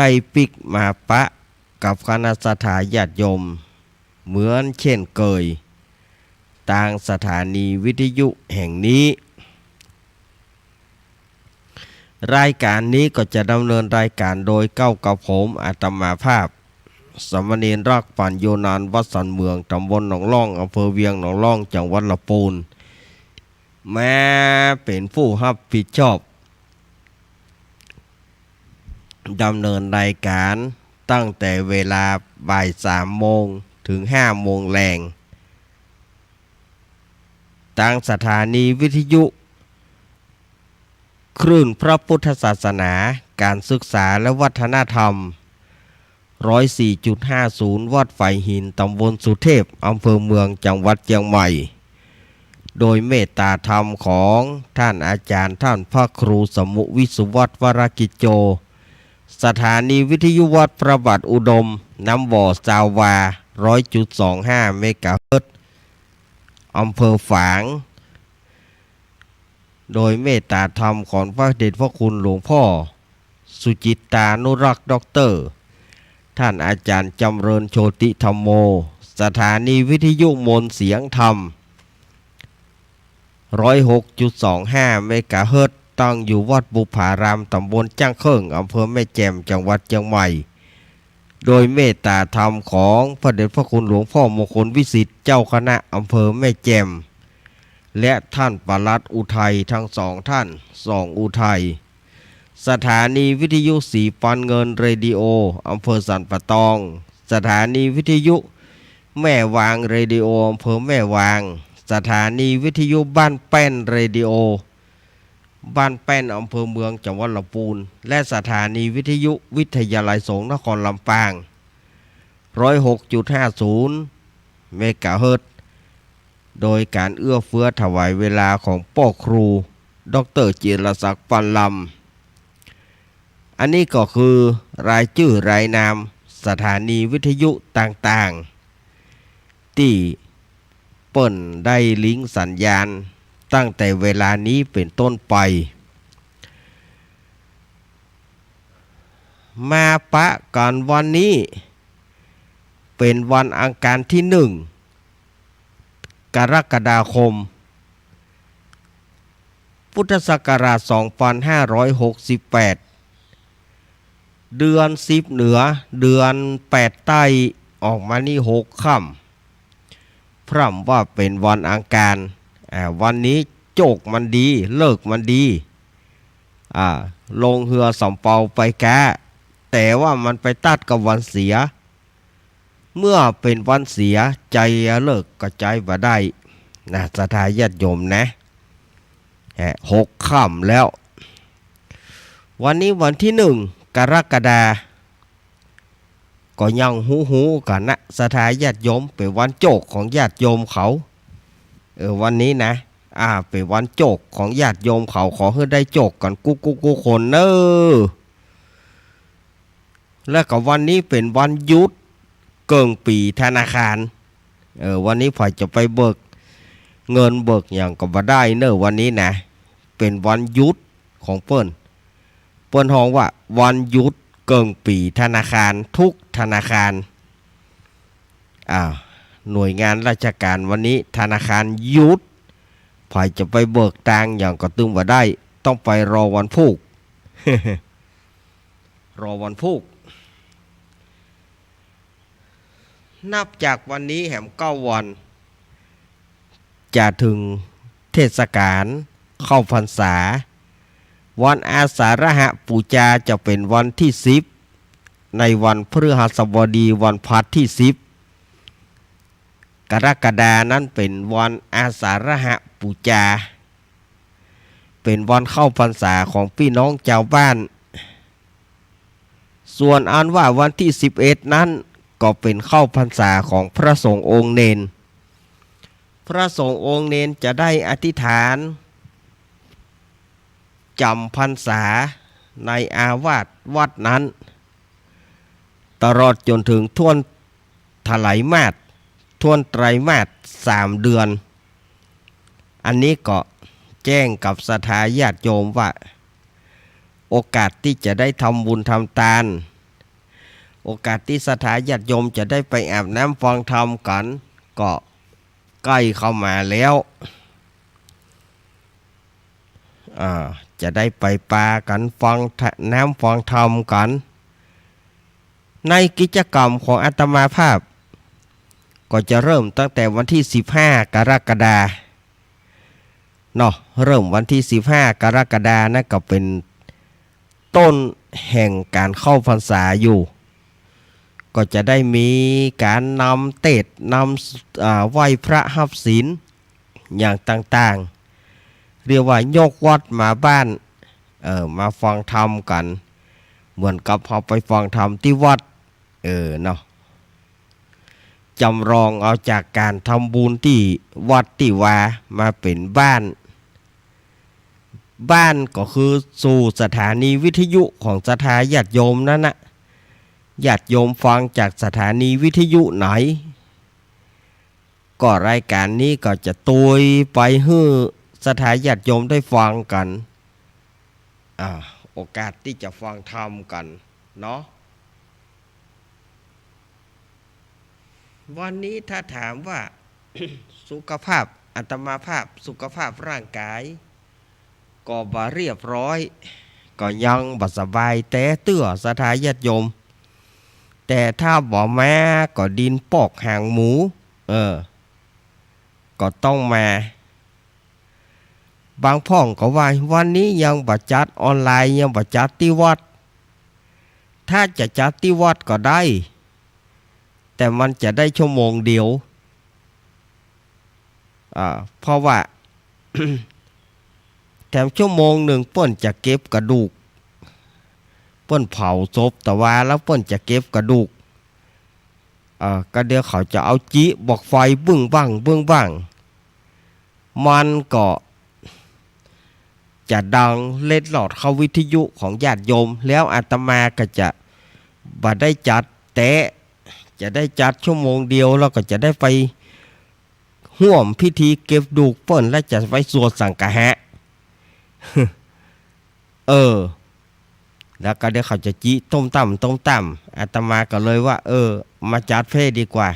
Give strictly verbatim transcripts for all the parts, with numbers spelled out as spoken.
ได้ปิ๊กมาปะกับคณะศรัทธาญาติโยมเหมือนเช่นเกย ตางสถานีวิทยุแห่งนี้ รายก๋านนี้ก็จะดำเนินรายก๋านโดยเก้ากับผมอาตมาภาพ สามเณรรักปัญโญนันท์ วัดสันเมือง ตำบลหนองล่อง อำเภอเวียงหนองล่อง จังหวัดลำปูน มาเป๋นผู้ฮับผิดชอบ ดำเนินรายก๋านตั้งแต่เวลาบ่ายสามโมงเถิงห้าโมงแลง ตางสถานีวิทยุคลื่นพระพุทธศาสนา ก๋านศึกษาและวัฒนธรรม ร้อยสี่จุดห้าศูนย์ วัดฝายหิน ตำบลสุเทพ อำเภอเมือง จังหวัดเจียงใหม่ โดยเมตตาธรรมของท่านอาจารย์ท่านพระครูสมุห์ วิสุวัฒน์ วรกิจโจ สถานีวิทยุวัดพระบาทอุดม น้ำบ่อ ซาววา ร้อยจุดสองห้า เมกะเฮิรตซ์ อำเภอฝาง โดยเมตตาธรรมของพระเดชพระคุณหลวงพ่อสุจิตตานุรักษ์ ด็อกเตอร์ ท่านอาจารย์จำเริญ โชติธัมโม สถานีวิทยุมนต์เสียงธรรม ร้อยหกจุดสองห้า เมกะเฮิรตซ์ ตั้งอยู่วัดบุพาราม ตำบลจ้างเคิ่ง อำเภอแม่แจ่ม จังหวัดเจียงใหม่ โดยเมตตาธรรมของพระเดชพระคุณหลวงพ่อมงคลวิสิทธิ์ เจ้าคณะอำเภอแม่แจ่ม และท่านปลัดอุทัย ทั้งสองท่าน สองอุทัย สถานีวิทยุสีปันเงินเรดิโอ อำเภอสันป่าตอง สถานีวิทยุแม่วางเรดิโอ อำเภอแม่วาง สถานีวิทยุบ้านแป้นเรดิโอ บ้านแป้น อำเภอเมือง จังหวัดลำปูน และสถานีวิทยุวิทยาลัยสงฆ์นครลำปาง ร้อยหกจุดห้าศูนย์ เมกะเฮิรตซ์ โดยก๋านเอื้อเฟื้อถวายเวลาของป้อครู ด็อกเตอร์ จิรศักดิ์ ปันลำ อันนี้ก็คือรายจื้อรายนามสถานีวิทยุต่างๆ ตี้เปิ้นได้ลิงก์สัญญาณตั้งแต่เวลานี้เป๋นต้นไป มาปะกั๋นวันนี้เป๋นวันอังคารตี้หนึ่ง กรกฎาคม พุทธศักราชสองพันห้าร้อยหกสิบแปด เดือนสิบเหนือ เดือนแปดใต้ ออกมานี่หกค่ำ พร่ำว่าเป๋นวันอังคาร อ่า วันนี้โจกมันดี ฤกษ์มันดี อ่า ลงเฮือสำเภาไปก๊า แต่ว่ามันไปตัดกับวันเสีย เมื่อเป๋นวันเสีย ใจ๊ฤกษ์ก็ใจ๊บ่ได้นะ ศรัทธาญาติโยมนะ ฮะ หกค่ำแล้ว วันนี้วันตี้หนึ่ง กรกฎา ก็ยังฮู้ๆ กั๋นนะ ศรัทธาญาติโยม เป๋นวันโจกของญาติโยมเขา เออ วันนี้นะ อ่า เป๋นวันโจกของญาติโยมเขา ขอหื้อได้โจกกั๋นกู้ๆ กู้คนเน่อ แล้วก็วันนี้เป๋นวันหยุดเกิ่งปี๋ธนาคาร เออ วันนี้ใผจะไปเบิกเงินเบิกหยังก็บ่ได้เน่อ วันนี้นะ เป๋นวันหยุดของเปิ้น เปิ้นฮ้องว่าวันหยุดเกิ่งปี๋ธนาคาร ทุกธนาคาร อ่า หน่วยงานราชการวันนี้ธนาคารหยุด ใผจะไปเบิกตังค์หยังก็ตึงบ่ได้ ต้องไปรอวันพูก รอวันพูก นับจากวันนี้แหมเก้าวัน จะเถิงเทศกาลเข้าพรรษา วันอาสาฬหปูจาจะเป๋นวันตี้สิบ ในวันพฤหัสบดี วันพลัสตี้สิบ กรกฎานั้นเป๋นวันอาสาฬหปูจา เป๋นวันเข้าพรรษาของปี้น้องจาวบ้าน ส่วนอันว่าวันตี้สิบเอ็ดนั้น ก็เป๋นเข้าพรรษาของพระสงฆ์องค์เณร พระสงฆ์องค์เณรจะได้อธิษฐานจ๋ำพรรษาในอาวาสวัดนั้น ตลอดจ๋นเถิงถ้วนไตรมาส ถ้วนไตรมาสสามเดือน อันนี้ก็แจ้งกับศรัทธาญาติโยมว่า โอกาสตี้จะได้ทำบุญทำตาน โอกาสตี้ศรัทธาญาติโยมจะได้ไปอาบน้ำฟังธรรมกั๋น ก็ใก้เข้ามาแล้ว อ่า จะได้ไปปากั๋นฟังธ- น้ำฟังธรรมกั๋น ในกิจกรรมของอาตมาภาพ ก็จะเริ่มตั้งแต่วันตี้สิบห้ากรกฎาเนาะ เริ่มวันตี้สิบห้ากรกฎานะ ก็เป๋นต้นแห่งก๋านเข้าพรรษาอยู่ ก็จะได้มีก๋านนำเตศน์ นำ อ่า ไหว้พระฮับศีล อย่างต่างๆ เรียกว่ายกวัดมาบ้าน เออ มาฟังธรรมกั๋น เหมือนกับเฮาไปฟังธรรมตี้วัด เออ เนาะ จำลองเอาจากก๋านทำบุญตี้วัดตี้วามาเป๋นบ้าน บ้านก็คือสู่สถานีวิทยุของศรัทธาญาติโยมนั้นนะ ญาติโยมฟังจากสถานีวิทยุไหน ก็รายก๋านนี้ก็จะตวยไปหื้อศรัทธาญาติโยมได้ฟังกั๋น อ่า โอกาสตี้จะฟังธรรมกั๋นเนาะ วันนี้ถ้าถามว่า สุขภาพอาตมาภาพ สุขภาพร่างก๋าย ก็บ่เรียบร้อย ก็ยังบ่สบายแต๊เตื้อศรัทธาญาติโยม แต่ถ้าบ่มาก็ดินปอกหางหมู เออ ก็ต้องมา บางพ่องก็ว่าวันนี้ยังบ่จัดออนไลน์ ยังบ่จัดตี้วัด ถ้าจะจัดตี้วัดก็ได้ แต่มันจะได้ชั่วโมงเดียว อ่า เพราะว่า แถมชั่วโมงนึ่งเปิ้นจะเก็บกระดูก เปิ้นเผาศพตะวาแล้วเปิ้นจะเก็บกระดูก เอ่อ ก็เดี๋ยวเขาจะเอาจิบั้งไฟบึ้งบั้ง บึ้งบั้ง มันก็จะดังเล็ดลอดเข้าวิทยุของญาติโยม แล้วอาตมาก็จะบ่ได้จัดแต๊ จะได้จัดชั่วโมงเดียว แล้วก็จะได้ไปฮ่วมพิธีเก็บกระดูกเปิ้น แล้วจะไปสวดสังฆะ เออ แล้วก็เดี๋ยวเขาจะจิต้มต้ำ ต้มต้ำ อาตมาก็เลยว่า เออ มาจัดเพ่ดีกว่า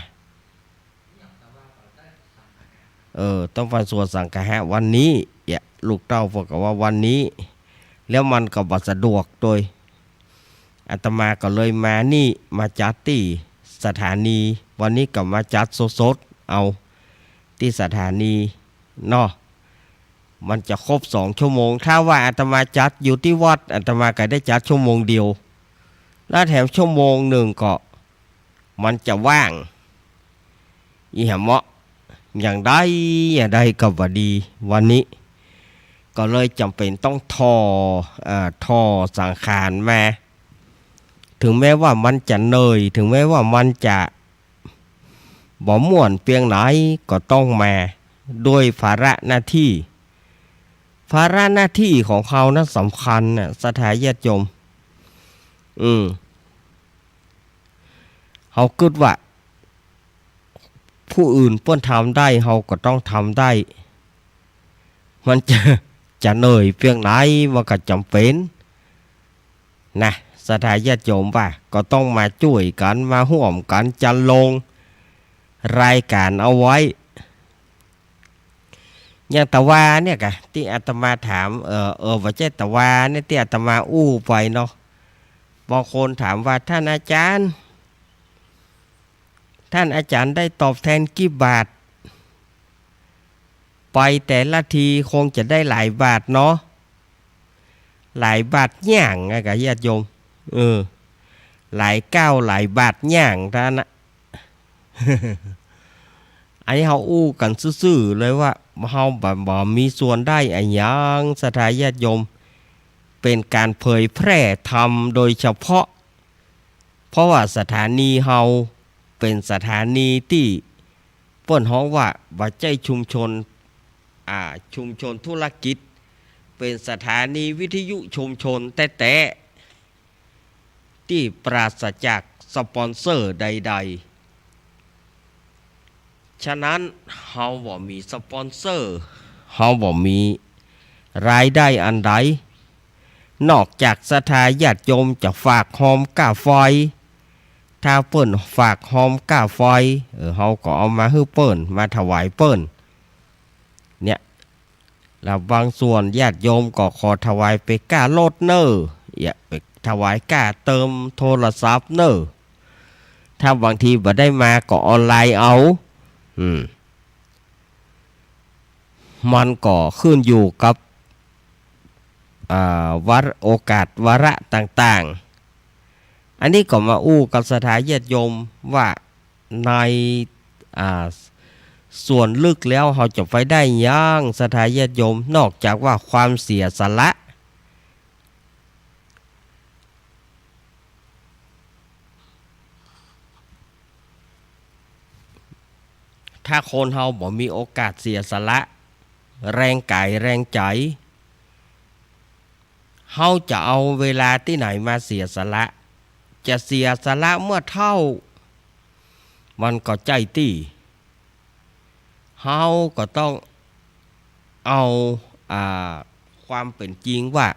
เออ ต้องไปสวดสังฆะวันนี้ เนี่ย ลูกเต้าเปิ้นก็ว่าวันนี้ แล้วมันก็บ่สะดวกโดย อาตมาก็เลยมานี่ มาจัดตี้สถานี วันนี้ก็มาจัดสดๆ เอาตี้สถานีเนาะ มันจะครบสองชั่วโมง ถ้าว่าอาตมาจัดอยู่ตี้วัด อาตมาก็ได้จัดชั่วโมงเดียว แล้วแถมชั่วโมงนึ่งก็ มันจะว่าง อีหยังเมาะ อย่างใดอย่างใดก็บ่ดี วันนี้ ก็เลยจ๋ำเป๋นต้องถ่อ เอ่อ ถ่อสังขารมา ถึงแม้ว่ามันจะเหนื่อย ถึงแม้ว่ามันจะบ่ม่วนเปียงไหน ก็ต้องมา ด้วยภาระหน้าตี้ ภาระหน้าตี้ของเฮานั้นสำคัญน่ะ ศรัทธาญาติโยม อืม เฮากึ๊ดว่า ผู้อื่นเปิ้นทำได้ เฮาก็ต้องทำได้ มันจะ จะเหนื่อยเปียงไหน มันก็จ๋ำเป๋น นะ ศรัทธาญาติโยมว่า ก็ต้องมาจ้วยกั๋น มาฮ่วมกั๋น จัดลงรายก๋านเอาไว้ อย่างตะวาเนี่ยกะ ตี้อาตมาถาม เอ่อ เอ่อ บ่ใจ้ตะวาเนี่ย ตี้อาตมาอู้ไปเนาะ บางคนถามว่า ท่านอาจารย์ ท่านอาจารย์ได้ตอบแทนกี่บาท ไปแต่ละทีคงจะได้หลายบาทเนาะ หลายบาทหยังอะกะญาติโยม เออ หลายก้าวหลายบาทหยังเต้านั้นนะ อันนี้เฮาอู้กั๋นซื่อๆ เลยว่า เฮาบ่ บ่มีส่วนได้อะหยัง ศรัทธาญาติโยม เป๋นก๋านเผยแพร่ธรรมโดยเฉพาะ เพราะว่าสถานีเฮาเป๋นสถานีตี้เปิ้นฮ้องว่าบ่ใจ้ชุมชน อ่า ชุมชนธุรกิจ เป๋นสถานีวิทยุชุมชนแต๊ๆ ตี้ปราศจากสปอนเซอร์ใดๆ ฉะนั้นเฮาบ่มีสปอนเซอร์ เฮาบ่มีรายได้อันใด นอกจากศรัทธาญาติโยมจะฝากหอมก้าไฟ ถ้าเปิ้นฝากฮอมก้าไฟ เออ เฮาก็เอามาหื้อเปิ้น มาถวายเปิ้น เนี่ย แล้วบางส่วนญาติโยมก็ขอถวายเป๋นก้ารถเน่อ เยียะ ไปถวายก้าเติมโทรศัพท์เน่อ ถ้าบางทีบ่ได้มาก็ออนไลน์เอา อืม มันก็ขึ้นอยู่กับ อ่า วาระ โอกาสวาระต่างๆ อันนี้ก็มาอู้กับศรัทธาญาติโยมว่าใน อ่า ส่วนลึกแล้วเฮาจะไปได้หยัง ศรัทธาญาติโยม นอกจากว่าความเสียสละ ถ้าคนเฮาบ่มีโอกาสเสียสละ แรงกายแรงใจ๋ เฮาจะเอาเวลาตี้ไหนมาเสียสละ จะเสียสละเมื่อเฒ่า มันก็ใจ้ตี้ เฮาก็ต้องเอา อ่า ความเป๋นจริงว่า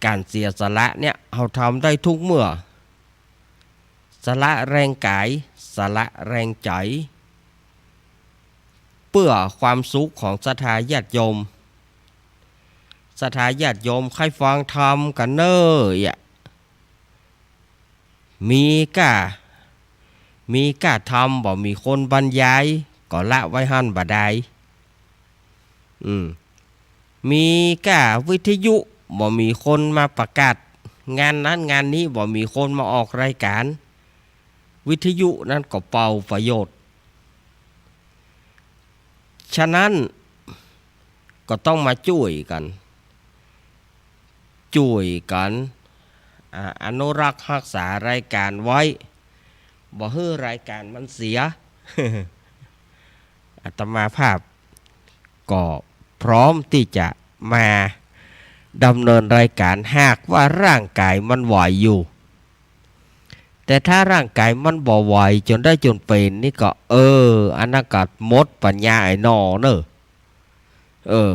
ก๋านเสียสละเนี่ย เฮาทำได้ทุกเมื่อ สละแรงกาย สละแรงใจ๋ เปื้อความสุขของศรัทธาญาติโยม ศรัทธาญาติโยมใค่ฟังธรรมกั๋นเน่อ เยียะ มีก้า มีก้าธรรม บ่มีคนบรรยาย ก็ละไว้หั้นบ่ดาย อืม มีก้าวิทยุ บ่มีคนมาประกาศ งานนั้นงานนี้ บ่มีคนมาออกรายก๋าน วิทยุนั้นก็เป่าประโยชน์ ฉะนั้นก็ต้องมาจ้วยกั๋น จ้วยกั๋น อ่า อนุรักษ์ฮักษารายก๋านไว้ บ่หื้อรายก๋านมันเสีย อาตมาภาพก็พร้อมตี้จะมาดำเนินรายก๋าน หากว่าร่างกายมันไหวอยู่ แต่ถ้าร่างกายมันบ่ไหวจ๋นได้จ๋นเป๋นนี่ก็ เออ อันนั้นก็หมดปัญญาไอ้หนอเน่อ เออ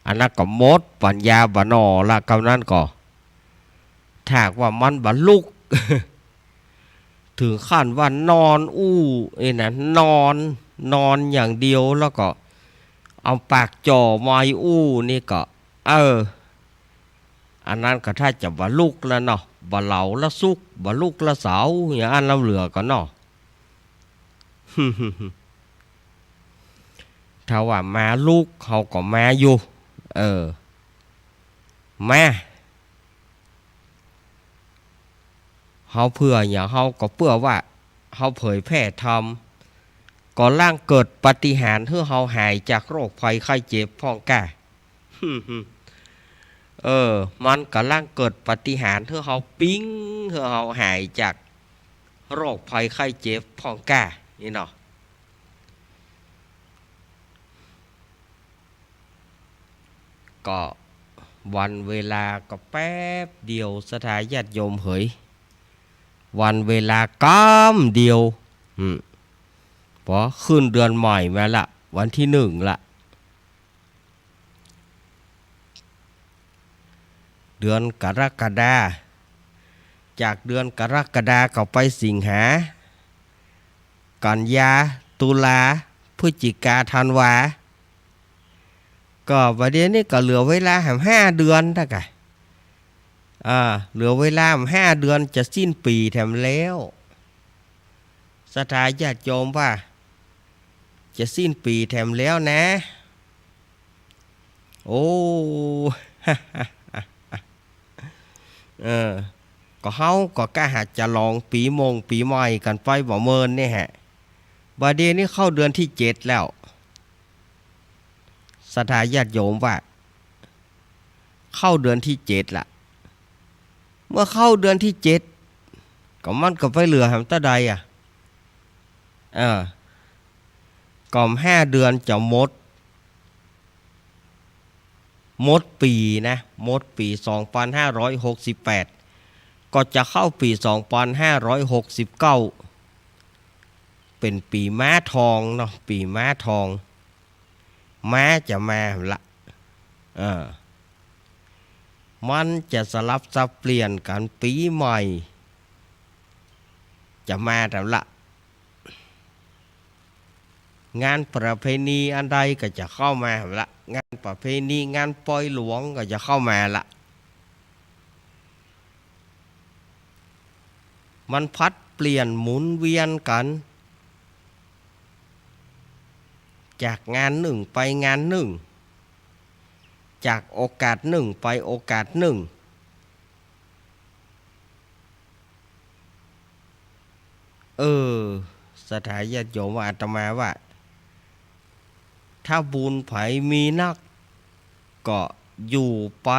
อันนั้นก็หมดปัญญาบ่าหนอละ กำนั้นก็ ถ้าหากว่ามันบ่ลุก ถึงขั้นว่านอนอู้ เอ้ยนะ นอน นอนอย่างเดียว แล้วก็เอาปากจ่อไมค์อู้นี่ก็ เออ อันนั้นก็ถ้าจะบ่ลุกแล้วเนาะ บ่เหลาละสุก บ่ลุกละเสา อย่างอันลำเหลือก็เนาะ ถ้าว่ามาลุก เฮาก็มาอยู่ เออ มา เฮาเปื้อหยัง เฮาก็เปื้อว่า เฮาเผยแผ่ธรรม ก็ลางเกิดปาฏิหาริย์หื้อเฮาหายจากโรคภัยไข้เจ็บพ่องก้า เออ มันก็ลางเกิดปาฏิหาริย์หื้อเฮาปิ๊ง หื้อเฮาหายจากโรคภัยไข้เจ็บพ่องก้า นี่เนาะ ก็วันเวลาก็แป๊บเดียว ศรัทธาญาติโยมเหย วันเวลากำเดียว อืม ปอขึ้นเดือนใหม่มาละ วันตี้หนึ่งละ เดือนกรกฎา จากเดือนกรกฎาก็ไปสิงหา กันยา ตุลา พฤศจิกา ธันวา ก็บ่าเดี่ยวนี้ก็เหลือเวลาแหมห้าเดือนเต้ากะ อ่า เหลือเวลาแหมห้าเดือนจะสิ้นปี๋แถมแล้ว ศรัทธาญาติโยมว่า จะสิ้นปี๋แถมแล้วนะ โอ้ เออ ก็เฮาก็กะหาจะหลองปี๋มงปี๋ใหม่กั๋นไปบ่าเมินนี่แหละ บ่าเดี่ยวนี้เข้าเดือนตี้เจ็ดแล้ว ศรัทธาญาติโยมว่า เข้าเดือนตี้เจ็ดละ เมื่อเข้าเดือนตี้เจ็ด ก็มันก็ไปเหลือแหมเต้าใดอะ เออ ก็ห้าเดือนจะหมด หมดปี๋นะ หมดปี๋สองปันห้าร้อยหกสิบแปด ก็จะเข้าปี๋สองปันห้าร้อยหกสิบเก้า เป๋นปี๋ม้าทองเนาะ ปี๋ม้าทอง ม้าจะมาละ เออ มันจะสลับสับเปลี่ยนกั๋นปี๋ใหม่ จะมาแหมละ งานประเพณีอันใดก็จะเข้ามาแหมละ งานประเพณี งานปอยหลวงก็จะเข้ามาละ มันผลัดเปลี่ยนหมุนเวียนกั๋น จากงานนึ่งไปงานนึ่ง จากโอกาสนึ่งไปโอกาสนึ่ง เออ ศรัทธาญาติโยมว่า อาตมาว่า ถ้าบุญใผมีนัก ก็อยู่ไป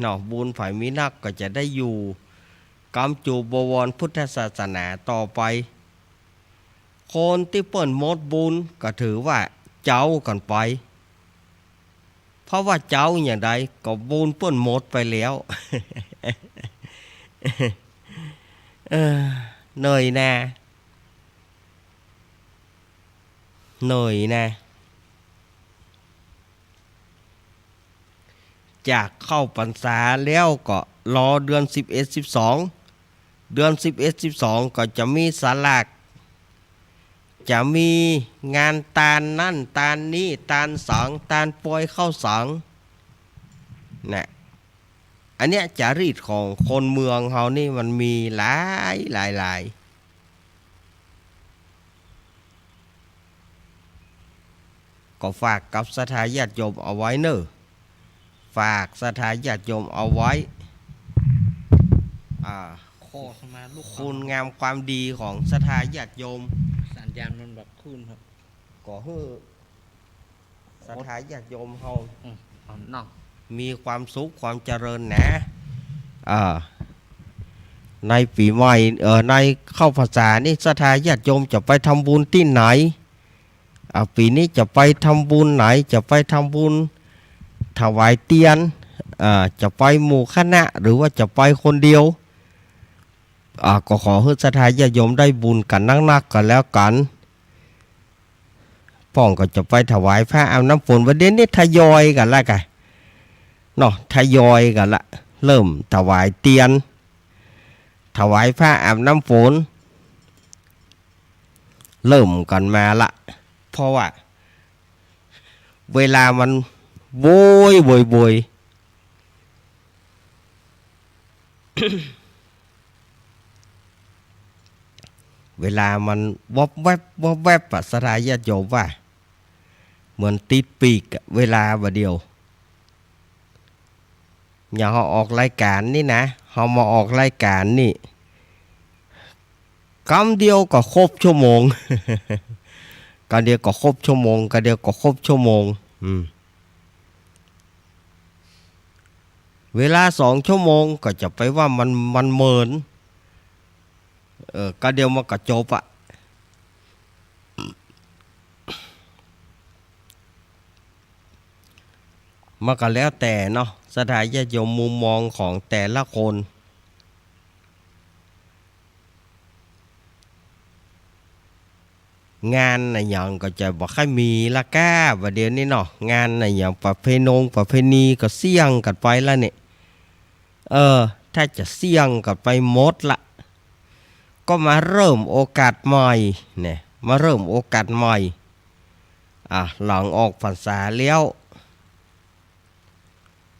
เนาะ บุญใผมีนักก็จะได้อยู่ ก๋ำจูบวรพุทธศาสนาต่อไป คนตี้เปิ้นหมดบุญก็ถือว่าเจ๊ากั๋นไป เพราะว่าเจ๊าอย่างใดก็บุญเปิ้นหมดไปแล้ว เออ เหนื่อยนะ เหนื่อยนะ จากเข้าพรรษาแล้วก็รอเดือนสิบเอ็ด สิบสอง เดือนสิบเอ็ด สิบสอง ก็จะมีสลาก จะมีงานตานนั่นตานนี้ ตานสัง ตานปอยข้าวสัง นะ อันเนี้ยจารีตของคนเมืองเฮานี่มันมีหลาย หลาย หลาย ก็ฝากกับศรัทธาญาติโยมเอาไว้เน่อ ฝากศรัทธาญาติโยมเอาไว้ อ่า ขอมาลูก คุณงามความดีของศรัทธาญาติโยม สัญญาณมันบักขึ้นครับ ก็หื้อ ศรัทธาญาติโยมเฮา อืม เอานั่ง มีความสุขความเจริญนะ อ่า ในปี๋ใหม่ เอ่อ ในเข้าพรรษานี่ ศรัทธาญาติโยมจะไปทำบุญตี้ไหน อ่า ปี๋นี้จะไปทำบุญไหน จะไปทำบุญถวายเตียน อ่า จะไปหมู่คณะ หรือว่าจะไปคนเดียว อ่า ก็ขอหื้อศรัทธาญาติโยมได้บุญกั๋นนักๆ กั๋นแล้วกั๋น พ่องก็จะไปถวายพระอาบน้ำฝน วันเดี๋ยวนี้ทยอยกั๋นละก่ะ เนาะ ทยอยกั๋นละ เริ่มถวายเตียน ถวายพระอาบน้ำฝน เริ่มกั๋นมาละ เพราะว่า เวลามันโวย โวย โวย เวลามันวบแวบ วบแวบอะ ศรัทธาญาติโยมว่า เหมือนติดปีกอะ เวลาบ่าเดี่ยว อย่างเฮาออกรายก๋านนี่นะ เฮามาออกรายก๋านนี่ กำเดียวก็ครบชั่วโมง กำเดียวก็ครบชั่วโมง กำเดียวก็ครบชั่วโมง อืม เวลาสองชั่วโมงก็จะไปว่ามัน มันเมิน เออ กำเดียวมันก็จบอะ มันก็แล้วแต่เนาะ ศรัทธาญาติโยม มุมมองของแต่ละคน งานอะหยังก็จะบ่ค่อยมีละก้า บ่าเดี่ยวนี้เนาะ งานอะหยังประเพณงประเพณีก็เสี้ยงกั๋นไปละเนี่ย เออ ถ้าจะเสี้ยงกั๋นไปหมดละ ก็มาเริ่มโอกาสใหม่เนี่ย มาเริ่มโอกาสใหม่ อ่ะ หลังออกพรรษาแล้ว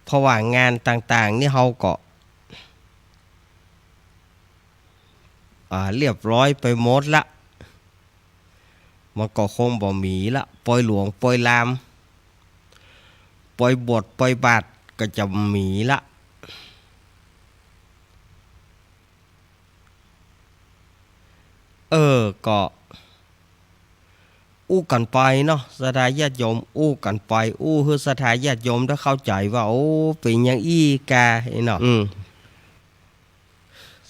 เพราะว่างานต่างๆ นี่เฮาก็ อ่า เรียบร้อยไปหมดละ มันก็คงบ่มีละ ปอยหลวง ปอยลาม ปอยบวช ปอยบาตรก็จะบ่มีละ เออ ก็ อู้กั๋นไปเนาะ ศรัทธาญาติโยม อู้กั๋นไป อู้หื้อศรัทธาญาติโยมได้เข้าใจ๋ว่า โอ้ เป๋นอย่างอี้กา ไอ้เนาะ อืม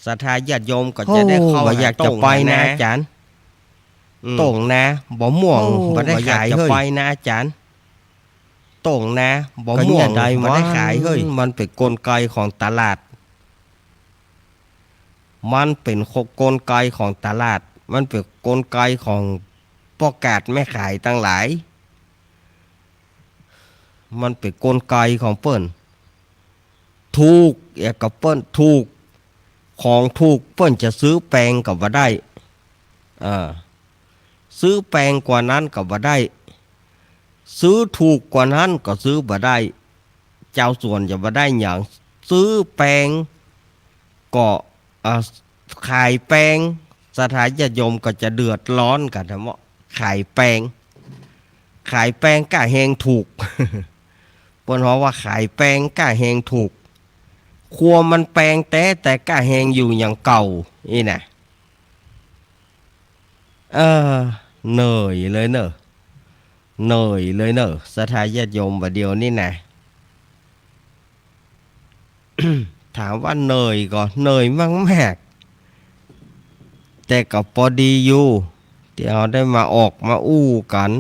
ศรัทธาญาติโยมก็จะได้เข้า โอ้ บ่อยากจะไปนะ หาโต้งนะ อาจ๋ารย์ อืม โต้งนะ บ่ม่วง โอ้ บ่ได้ขาย บ่อยากจะ เฮ้ย ไปนะ อาจ๋ารย์ โต้งนะ บ่ม่วง ก็เนี่ยได้ บ่ได้ขาย เฮ้ย มันเป๋นกลไกของตลาด มันเป๋นกลไกของตลาด มันเป๋นกลไกของป้อกาดแม่ขายตังหลาย มันเป๋นกลไกของเปิ้น ถูก เอกกับเปิ้น ถูก ของถูกเปิ้นจะซื้อแปงก็บ่ได้ เออ ซื้อแปงกว่านั้นก็บ่ได้ ซื้อถูกกว่านั้นก็ซื้อบ่ได้ จาวสวนจะบ่ได้หยัง ซื้อแปงก็ อ่า ขายแปง ศรัทธาญาติโยมก็จะเดือดร้อนกั๋นนะเมาะ ขายแปง ขายแปงก้าแฮงถูก เปิ้นฮ้องว่าขายแปงก้าแฮงถูก ครัวมันแปงแต๊ แต่ก้าแฮงอยู่อย่างเก่า อี้นะ เออ เหนื่อยเลยเน่อ เหนื่อยเลยเน่อ ศรัทธาญาติโยม บ่าเดี่ยวนี้นะ ถามว่าเหนื่อยก่อ เหนื่อยมากๆ แต่ก็ปอดีอยู่ ตี้เฮาได้มาออกมาอู้กั๋น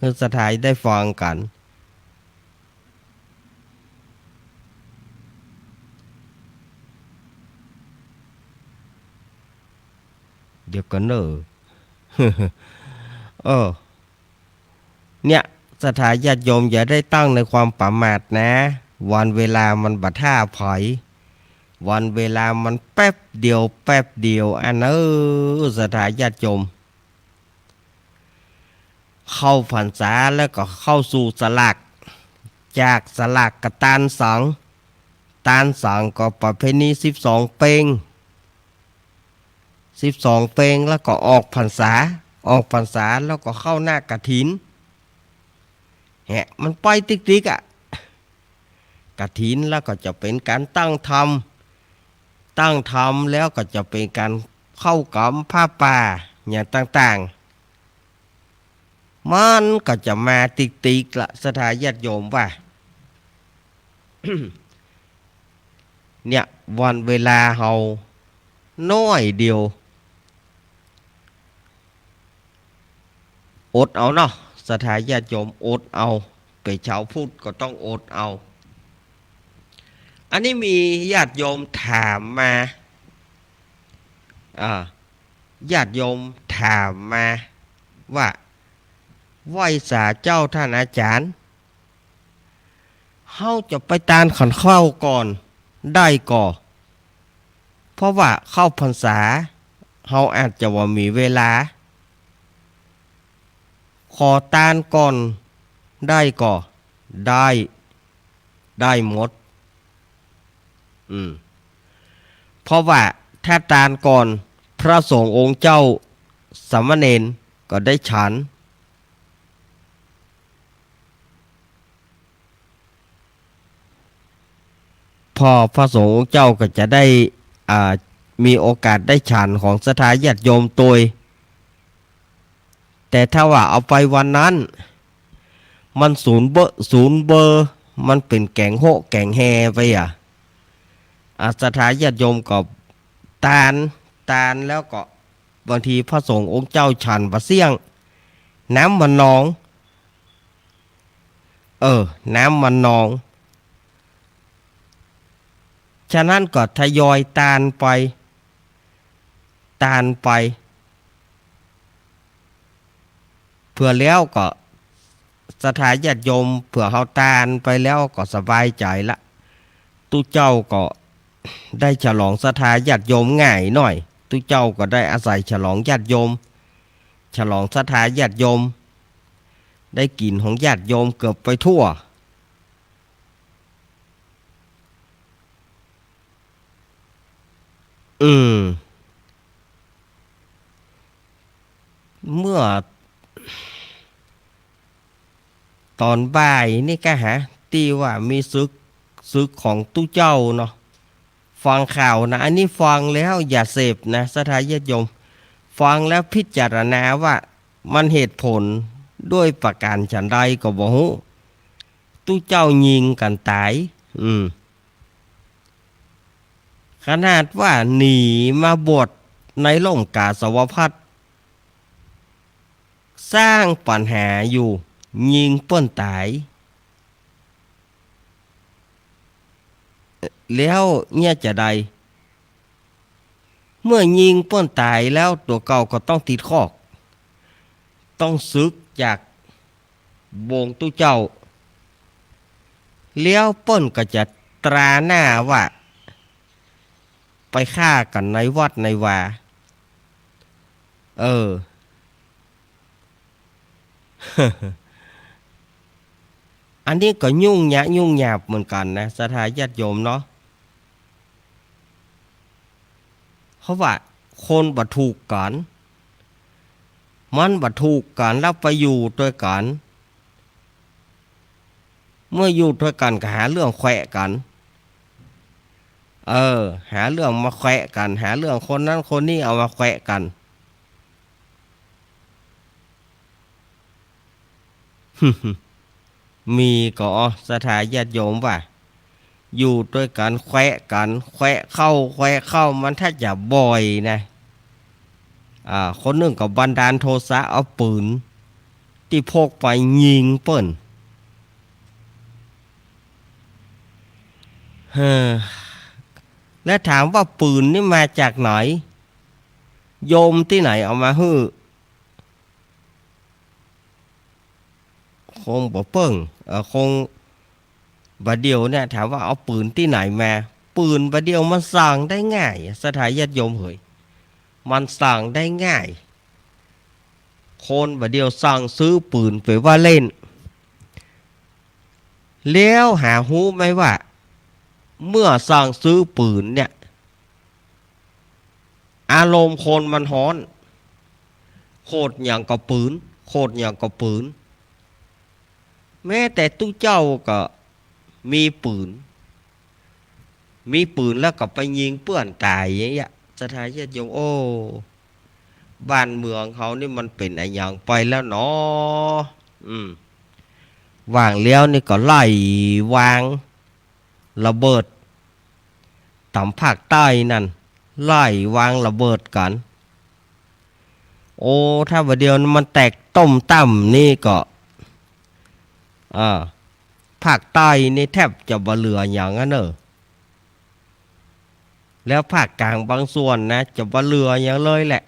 หื้อศรัทธาได้ฟังกั๋น เดี๋ยวก่อนเน่อ เออ เนี่ย ศรัทธาญาติโยมอย่าได้ตั้งในความประมาทนะ วันเวลามันบ่ถ้าใผ วันเวลามันแป๊บเดียว แป๊บเดียว อันเน่อ ศรัทธาญาติโยม เข้าพรรษาแล้วก็เข้าสู่สลาก จากสลากก็ตานสัง ตานสังก็ประเพณีสิบสองเป็ง สิบสองเป็งแล้วก็ออกพรรษา ออกพรรษาแล้วก็เข้าหน้ากฐิน แหะ มันไปติ๊กๆ อะ กฐินแล้วก็จะเป๋นก๋านตั้งธรรม ตั้งธรรมแล้วก็จะเป๋นก๋านเข้ากรรมผ้าป่าอย่างต่างๆ มันก็จะมาติ๊กๆ ละ ศรัทธาญาติโยมว่า เนี่ย วันเวลาเฮาน้อยเดียว อดเอาเนาะ ศรัทธาญาติโยม อดเอา เป๋นจาวพุทธก็ต้องอดเอา อันนี้มีญาติโยมถามมา อ่า ญาติโยมถามมาว่า ไหว้สาเจ้าต้านอาจ๋ารย์ เฮาจะไปตานขันข้าวก่อนได้ก่อ เพราะว่าเข้าพรรษา เฮาอาจจะบ่มีเวลา ขอตานก่อนได้ก่อ ได้ ได้หมด อืม เพราะว่าถ้าตานก่อน พระสงฆ์องค์เจ้า สามเณรก็ได้ฉัน พอพระสงฆ์องค์เจ้าก็จะได้ อ่า มีโอกาสได้ฉันของศรัทธาญาติโยมตวย แต่ถ้าว่าเอาไปวันนั้น มันสูญเบอ สูญเบอ มันเป๋นแก๋งโฮะแก๋งแฮไปอะ อ่า ศรัทธาญาติโยมก็ตาน ตานแล้วก็บางทีพระสงฆ์องค์เจ้าฉันบ่เสี้ยง น้ำมันนอง เออ น้ำมันนอง ฉะนั้นก็ทยอยตานไป ตานไป เปื้อแล้วก็ศรัทธาญาติโยม เปื้อเฮาตานไปแล้วก็สบายใจ๋ละ ตุ๊เจ้าก็ได้ฉลองศรัทธาญาติโยมง่ายหน้อย ตุ๊เจ้าก็ได้อาศัยฉลองญาติโยม ฉลองศรัทธาญาติโยม ได้กิ๋นของญาติโยมเกือบไปทั่ว อืม เมื่อต๋อนบ่ายนี่กาหา ตี้ว่ามีศึก ศึกของตุ๊เจ้าเนาะ ฟังข่าวนะ อันนี้ฟังแล้วอย่าเสพนะ ศรัทธาญาติโยม ฟังแล้วพิจารณาว่ามันเหตุผลด้วยประก๋านฉันใดก็บ่ฮู้ ตุ๊เจ้ายิงกั๋นต๋าย อืม ขนาดว่าหนีมาบวชในร่มก๋าสาวพัสตร์ สร้างปัญหาอยู่ ยิงเปิ้นต๋าย แล้วเหียจะใด เมื่อยิงเปิ้นต๋ายแล้ว ตั๋วเก่าก็ต้องติดคอก ต้องสึกจากวงตุ๊เจ้า แล้วเปิ้นก็จะตราหน้าว่า ไปฆ่ากั๋นในวัดในวา เออ อันนี้ก็ยุ่งยะ ยุ่งยากเหมือนกั๋นนะ ศรัทธาญาติโยมเนาะ เพราะว่าคนบ่ถูกกั๋น มันบ่ถูกกั๋น แล้วไปอยู่ตวยกั๋น เมื่ออยู่ตวยกั๋นก็หาเรื่องแขวะกั๋น เออ หาเรื่องมาแขวะกั๋น หาเรื่องคนนั้นคนนี้เอามาแขวะกั๋น มีก่อ ศรัทธาญาติโยมว่า อยู่ตวยกั๋นแขวะกั๋น แขวะเข้า แขวะเข้า มันถ้าจะบ่อยนะ อ่า คนนึ่งก็บันดาลโทสะ เอาปืนตี้พกไปยิงเปิ้น เฮ้อ แล้วถามว่าปืนนี่มาจากไหน โยมตี้ไหนเอามาหื้อ คงบ่เปิ้ง เอ่อ คงบ่าเดี่ยวเนี่ย ถามว่าเอาปืนตี้ไหนมา ปืนบ่าเดี่ยวมันสั่งได้ง่าย ศรัทธาญาติโยมเหย มันสั่งได้ง่าย คนบ่าเดี่ยวสั่งซื้อปืนไปว่าเล่น แล้วหาฮู้ไหมว่า เมื่อสั่งซื้อปืนเนี่ย อารมณ์คนมันฮ้อน โขดหยังก็ปืน โขดหยังก็ปืน แม้แต่ตุ๊เจ้าก็มีปืน มีปืนแล้วก็ไปยิงเปื้อนต๋ายอย่างเงี้ย ศรัทธาญาติโยม โอ้ บ้านเมืองเฮานี่มันเป๋นอะหยังไปแล้วเนาะ อืม ว่างแล้วนี่ก็ไล่วาง ระเบิด ต๋ามภาคใต้นั่น ไล่วางระเบิดกั๋น โอ้ ถ้าบ่าเดี่ยวมันแตกต้มตั้มนี่ก็ อ่า ภาคใต้นี่แทบจะบ่เหลือหยังอะเน่อ แล้วภาคกลางบางส่วนนะ จะบ่เหลือหยังเลยแหละ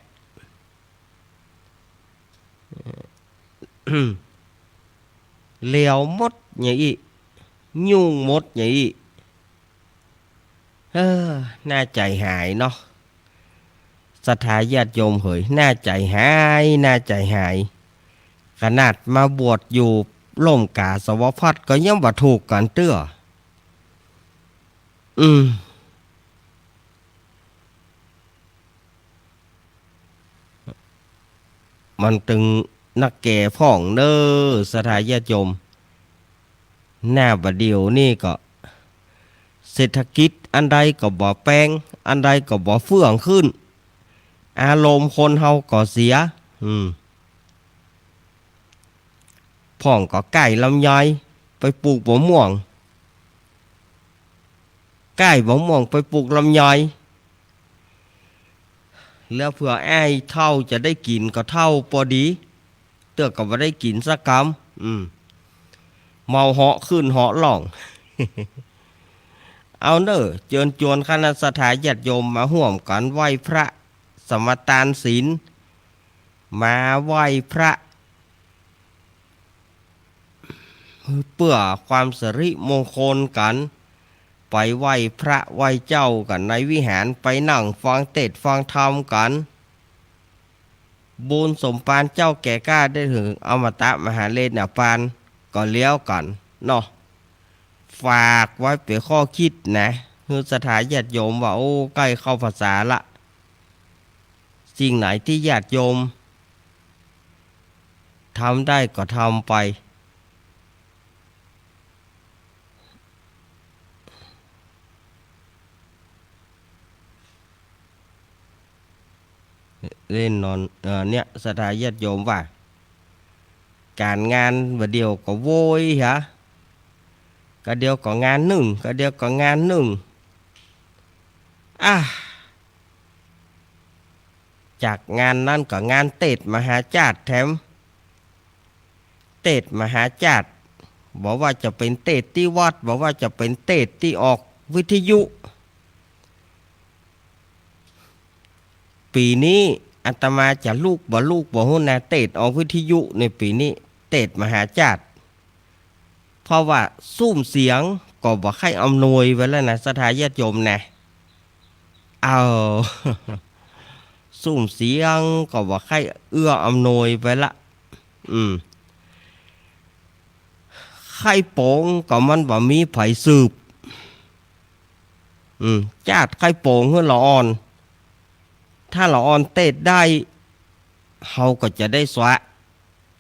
เลวหมดอย่างอี้ ยุ่งหมดอย่างอี้ เออ น่าใจ๋หายเนาะ ศรัทธาญาติโยมเหย น่าใจ๋หาย น่าใจ๋หาย ขนาดมาบวชอยู่ร่มก๋าสาวพัสก็ยังบ่ถูกกั๋นเตื้อ อืม มันตึงนักแก่พ่องเน่อ ศรัทธาญาติโยม หน้าบ่าเดี่ยวนี่ก็ เศรษฐกิจอันใดก็บ่แปง อันใดก็บ่เฟื่องขึ้น อารมณ์คนเฮาก็เสีย อืม พ่องก็ก้ายลำไยไปปลูกบ่าม่วง ก้ายบ่าม่วงไปปลูกลำไย แล้วเผื่ออ้ายเฒ่าจะได้กิ๋นก็เฒ่าปอดี เตื้อก็บ่ได้กิ๋นสักกำ อืม เมาเหาะขึ้นเหาะล่อง เอาเน่อ เจิญจวนคณะศรัทธาญาติโยมมาฮ่วมกั๋นไหว้พระ สมาตานศีล มาไหว้พระ เปื้อความสิริมงคลกั๋น ไปไหว้พระไหว้เจ้ากั๋นในวิหาร ไปนั่งฟังเตสน์ฟังธรรมกั๋น บุญสมภารเจ้าแก่กล้าได้เถิงอมตะมหาเรศนาปานก็แล้วกั๋นเนาะ ฝากไว้เป๋นข้อคิดนะ หื้อศรัทธาญาติโยมว่า โอ้ ใก้เข้าพรรษาละ สิ่งไหนตี้ญาติโยมทำได้ก็ทำไป เล่นนอน เอ่อ เนี่ย ศรัทธาญาติโยมว่า ก๋านงานบ่าเดี่ยวก็โวยฮะ กะเดี่ยวก็งานนึ่ง กะเดี่ยวก็งานนึ่ง อ่ะ จากงานนั้นก็งานเตสน์มหาจ้าดแถม เตสน์มหาจ้าด บ่ว่าจะเป๋นเตสน์ตี้วัด บ่ว่าจะเป๋นเตสน์ตี้ออกวิทยุ ปี๋นี้อาตมาจะลุกบ่ลุกบ่ฮู้นะ เตสน์ออกวิทยุในปี๋นี้ เตสน์มหาจ้าด เพราะว่าซุ้มเสียงก็บ่ใค่อำนวยไว้แล้วนะ ศรัทธาญาติโยมนะ เอา ซุ่มเสียงก็บ่ใค่เอื้ออำนวยไปละ อืม ใค่ป๋องก็มันบ่มีใผสืบ อืม จาดใค่ป๋องหื้อละอ่อน ถ้าละอ่อนเตศได้ เฮาก็จะได้สวะ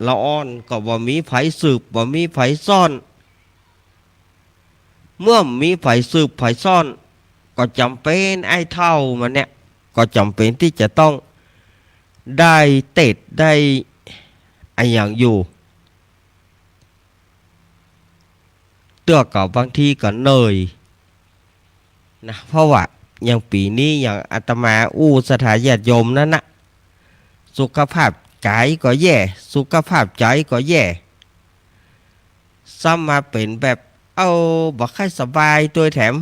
ละอ่อนก็บ่มีใผสืบ บ่มีใผซ้อน เมื่อบ่มีใผสืบใผซ้อน ก็จ๋ำเป๋น ไอ้เฒ่ามันเนี่ย ก็จ๋ำเป๋นตี้จะต้องได้เตศได้อะหยังอยู่ เตื้อก็บางทีก็เหนื่อยนะ เพราะว่าอย่างปี๋นี้อย่างอาตมาอู้ศรัทธาญาติโยมนั้นนะ สุขภาพก๋ายก็แย่ สุขภาพใจ๋ก็แย่ ซ้ำมาเป๋นแบบ เอ้า บ่ใค่สบายตวยแถม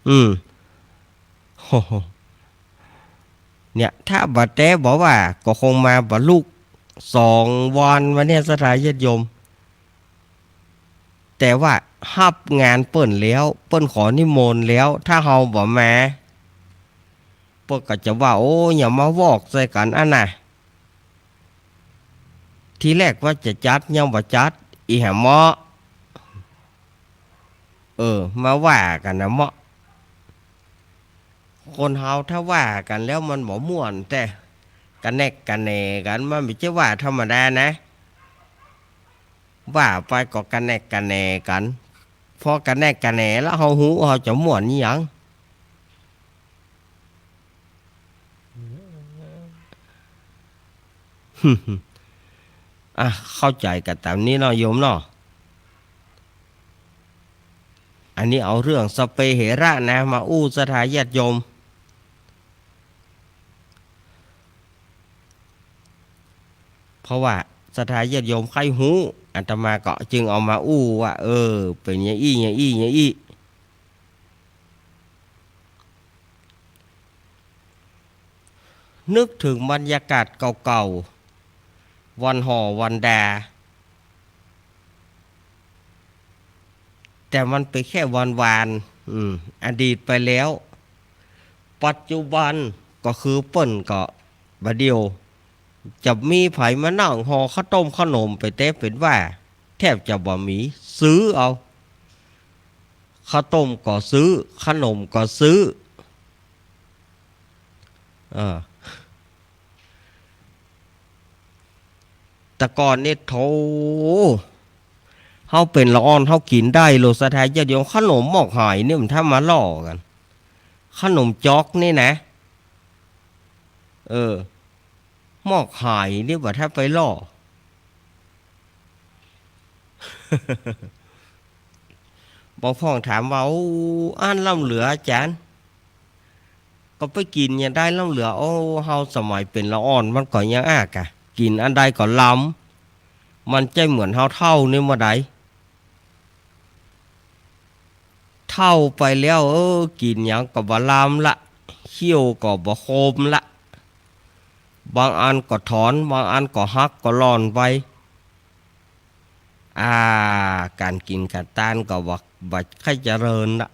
อืม โอ้โห เนี่ย ถ้าบ่แต๊บ่ว่า ก็คงมาบ่ลุกสองวันมาเนี่ย ศรัทธาญาติโยม แต่ว่าฮับงานเปิ้นแล้ว เปิ้นขอนิมนต์แล้ว ถ้าเฮาบ่มา เปิ้นก็จะว่า โอ้ อย่ามาวอกใส่กั๋นอั้นน่ะ ทีแรกว่าจะจัด ยังบ่จัด อีแหมเมาะ เออ มาว่ากั๋นนะเมาะ คนเฮาถ้าว่ากั๋นแล้วมันบ่ม่วน แต่กระแนกกระแหนกั๋น มันบ่ใจ้ว่าธรรมดานะ ว่าไปก็กระแนกกระแหนกั๋น พอกระแนกกระแหนแล้วเฮาฮู้ เฮาจะม่วนอิหยัง อ่ะ เข้าใจ๋กั๋นต๋ามนี้เนาะโยมเนาะ อันนี้เอาเรื่องสพเปเหระนะ มาอู้ศรัทธาญาติโยม เพราะว่าศรัทธาญาติโยมใค่ฮู้ อาตมาก็จึงเอามาอู้ว่า เออ เป๋นอย่างอี้ อย่างอี้ อย่างอี้ นึกเถิงบรรยากาศเก่าๆ วันห่อวันดา แต่มันเป๋นแค่วันวาน อืม อดีตไปแล้ว ปัจจุบันก็คือเปิ้นก็บ่าเดี่ยว จะมีใผมานั่งห่อข้าวต้มข้าวหนมไปแต๊เป๋นว่า แทบจะบ่มี ซื้อเอา ข้าวต้มก็ซื้อ ขนมก็ซื้อ เออ แต่ก่อนนี่โถ เฮาเป๋นละอ่อนเฮากิ๋นได้โลด ศรัทธาญาติโยม ขนมหมอกหายนี่มันถ้ามาล่อกั๋น ขนมจ๊อกนี่นะ เออ หมอกหายนี่บ่ถ้าไปล่อ บ่าพ่องถามว่า โอ้ อันล้ำเหลืออาจ๋ารย์ ก็ไปกิ๋นอย่างใดล้ำเหลือ โอ้ เฮาสมัยเป๋นละอ่อนมันก็ยังอ้ากะ กิ๋นอันใดก็ล้ำ มันใจ้เหมือนเฮาเฒ่านี่เมื่อใด เฒ่าไปแล้ว เออ กิ๋นหยังก็บ่ล้ำละ เขี้ยวก็บ่คมละ บางอันก็ถอน บางอันก็หักก็หล่อนไป อ่า ก๋านกิ๋นก๋านตานก็บ่ บ่ใค่เจริญละ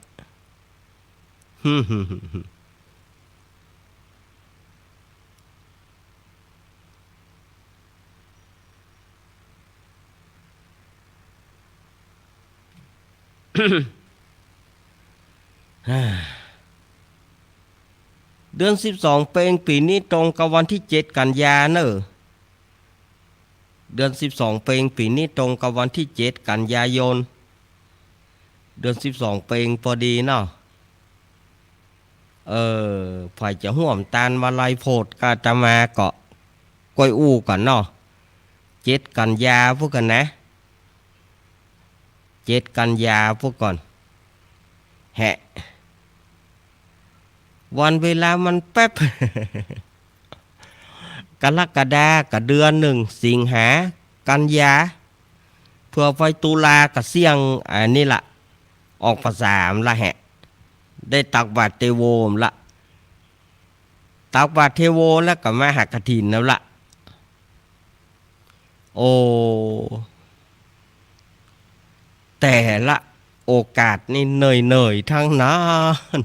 เดือนสิบสองเปงปี๋นี้ตรงกับวันตี้เจ็ดกันยาเน่อ เดือนสิบสองเปงปี๋นี้ตรงกับวันตี้เจ็ดกันยายน เดือนสิบสองเปงปอดีเนาะ เออ ใผจะฮ่วมตานมาลัยโผดกับอาตมาก็ก้อยอู้กั๋นเนาะ เจ็ดกันยาพู้นกั๋นนะ เจ็ดกันยาพู้นก่อน แหะ วันเวลามันแป๊บ กรกฎาก็เดือนนึ่ง สิงหา กันยา เผื่อไปตุลาก็เสี้ยง อันนี้ละ ออกพรรษาละแหะ ได้ตักบาตรเตโวละ ตักบาตรเตโวแล้วก็มาหากฐินแล้วละ โอ้ แต่ละโอกาสนี่เหนื่อยๆ ทั้งนั้น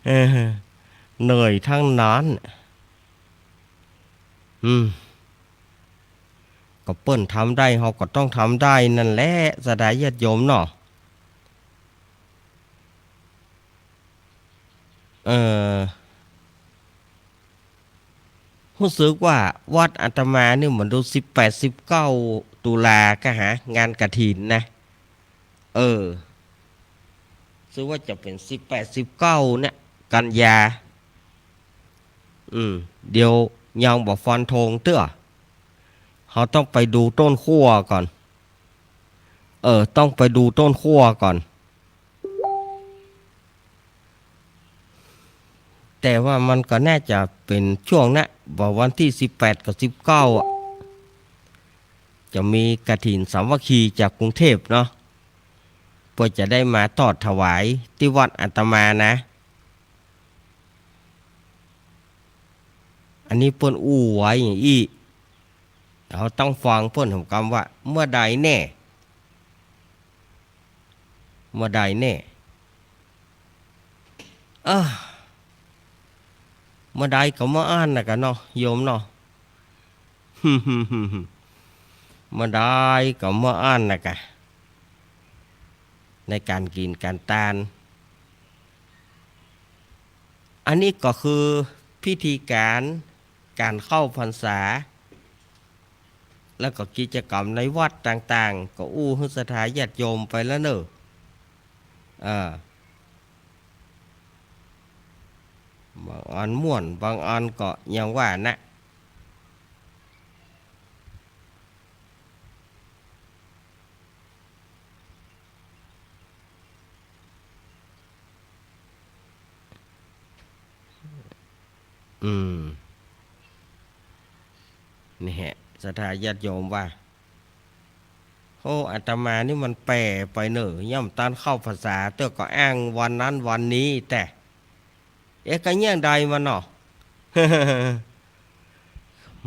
เออ เหนื่อยทั้งนั้น อืม ก็เปิ้นทำได้ เฮาก็ต้องทำได้นั่นแหละ ศรัทธาญาติโยมเนาะ เอ่อ ฮู้สึกว่าวัดอาตมานี่มันดูสิบแปด สิบเก้าตุลาก็หา งานกฐินนะ เออ รู้สึกว่าจะเป๋นสิบแปด สิบเก้าเนี่ย กันยา อืม เดี๋ยวยังบ่ฟันธงเตื้อ เฮาต้องไปดูต้นขั้วก่อน เออ ต้องไปดูต้นขั้วก่อน แต่ว่ามันก็น่าจะเป๋นช่วงนะ ว่าวันตี้สิบแปดกับสิบเก้าอะ จะมีกฐินสามัคคีจากกรุงเทพฯเนาะ เปิ้นจะได้มาทอดถวายตี้วัดอาตมานะ อันนี้เปิ้นอู้ไว้อย่างอี้ เฮาต้องฟังเปิ้นหำกำว่า เมื่อใดแน่ เมื่อใดแน่ เอ้อ เมื่อใดก็เมื่ออั้นน่ะกะเนาะ โยมเนาะ เมื่อใดก็เมื่ออั้นน่ะกะ ในก๋านกิ๋นก๋านตาน อันนี้ก็คือพิธีก๋าน ก๋านเข้าพรรษา แล้วก็กิจกรรมในวัดต่างๆ ก็อู้หื้อศรัทธาญาติโยมไปแล้วเนาะ อ่า บางอันม่วน บางอันก็อย่างว่านะ อืม นี่แหละ ศรัทธาญาติโยมว่า โอ้ อาตมานี่มันแป๋ไปเนาะ ยังบ่ตันเข้าพรรษาเตื้อก็อ้างวันนั้นวันนี้แต๊ เอ๊ะ กะเยียะใดมันเนาะ